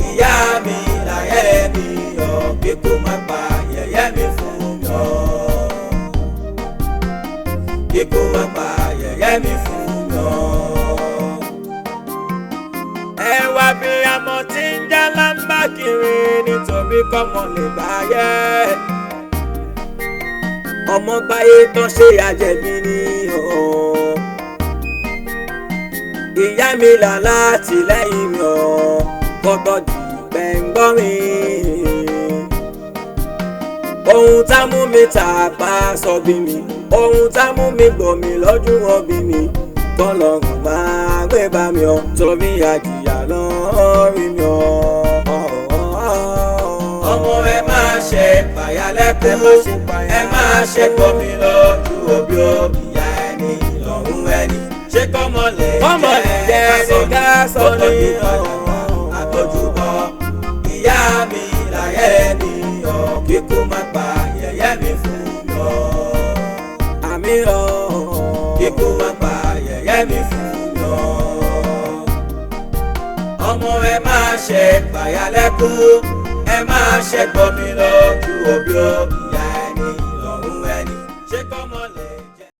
Ìyá mi láyé mi ọ̀ kíkú má pa yẹ̀yẹ́ mi fún mi ọ̀, kíkú má pa yẹ̀yẹ́ mi fún mi ọ̀. Ẹ wá bí amọ̀ tí ń já lámbá kiri nítorí kọ́mọ lè báyé. Ọmọ gbáyé tán ṣe àjẹbí ni ọ̀. Ìyá mi là láti lẹ́yìn mi ọ̀, kọ́tọ́ di gbẹ̀ngbọ́n mi. Ohun tá mú mi tàpá sọ bí mi, ohun tá mú mi gbọ̀ mí lọ́jú ọbí mi. Kọ́lọ́run máa gbé bá mi ọ̀, torí àjìyà lọ́rí mi ọ̀. Ọmọ ẹ máa ṣe fàyàlẹ́kùn, ẹ máa ṣe gbọ́ mi lójú òbí o, ìyá ẹni lọ́rùn ẹni ṣé kọ́mọ lè jẹ́ ká sọ ní àtọ́júbọ. Ìyá mi láyé mi ọ̀, kíkú má pa yẹ̀yẹ́ mi fún mi ọ̀. Àmì ọ̀, kíkú má pa yẹ̀yẹ́ mi fún mi ọ̀. Ọmọ ẹ máa ṣe fàyàlẹ́kùn, ẹ máa ṣe gbọ́ mi lójú òbí o.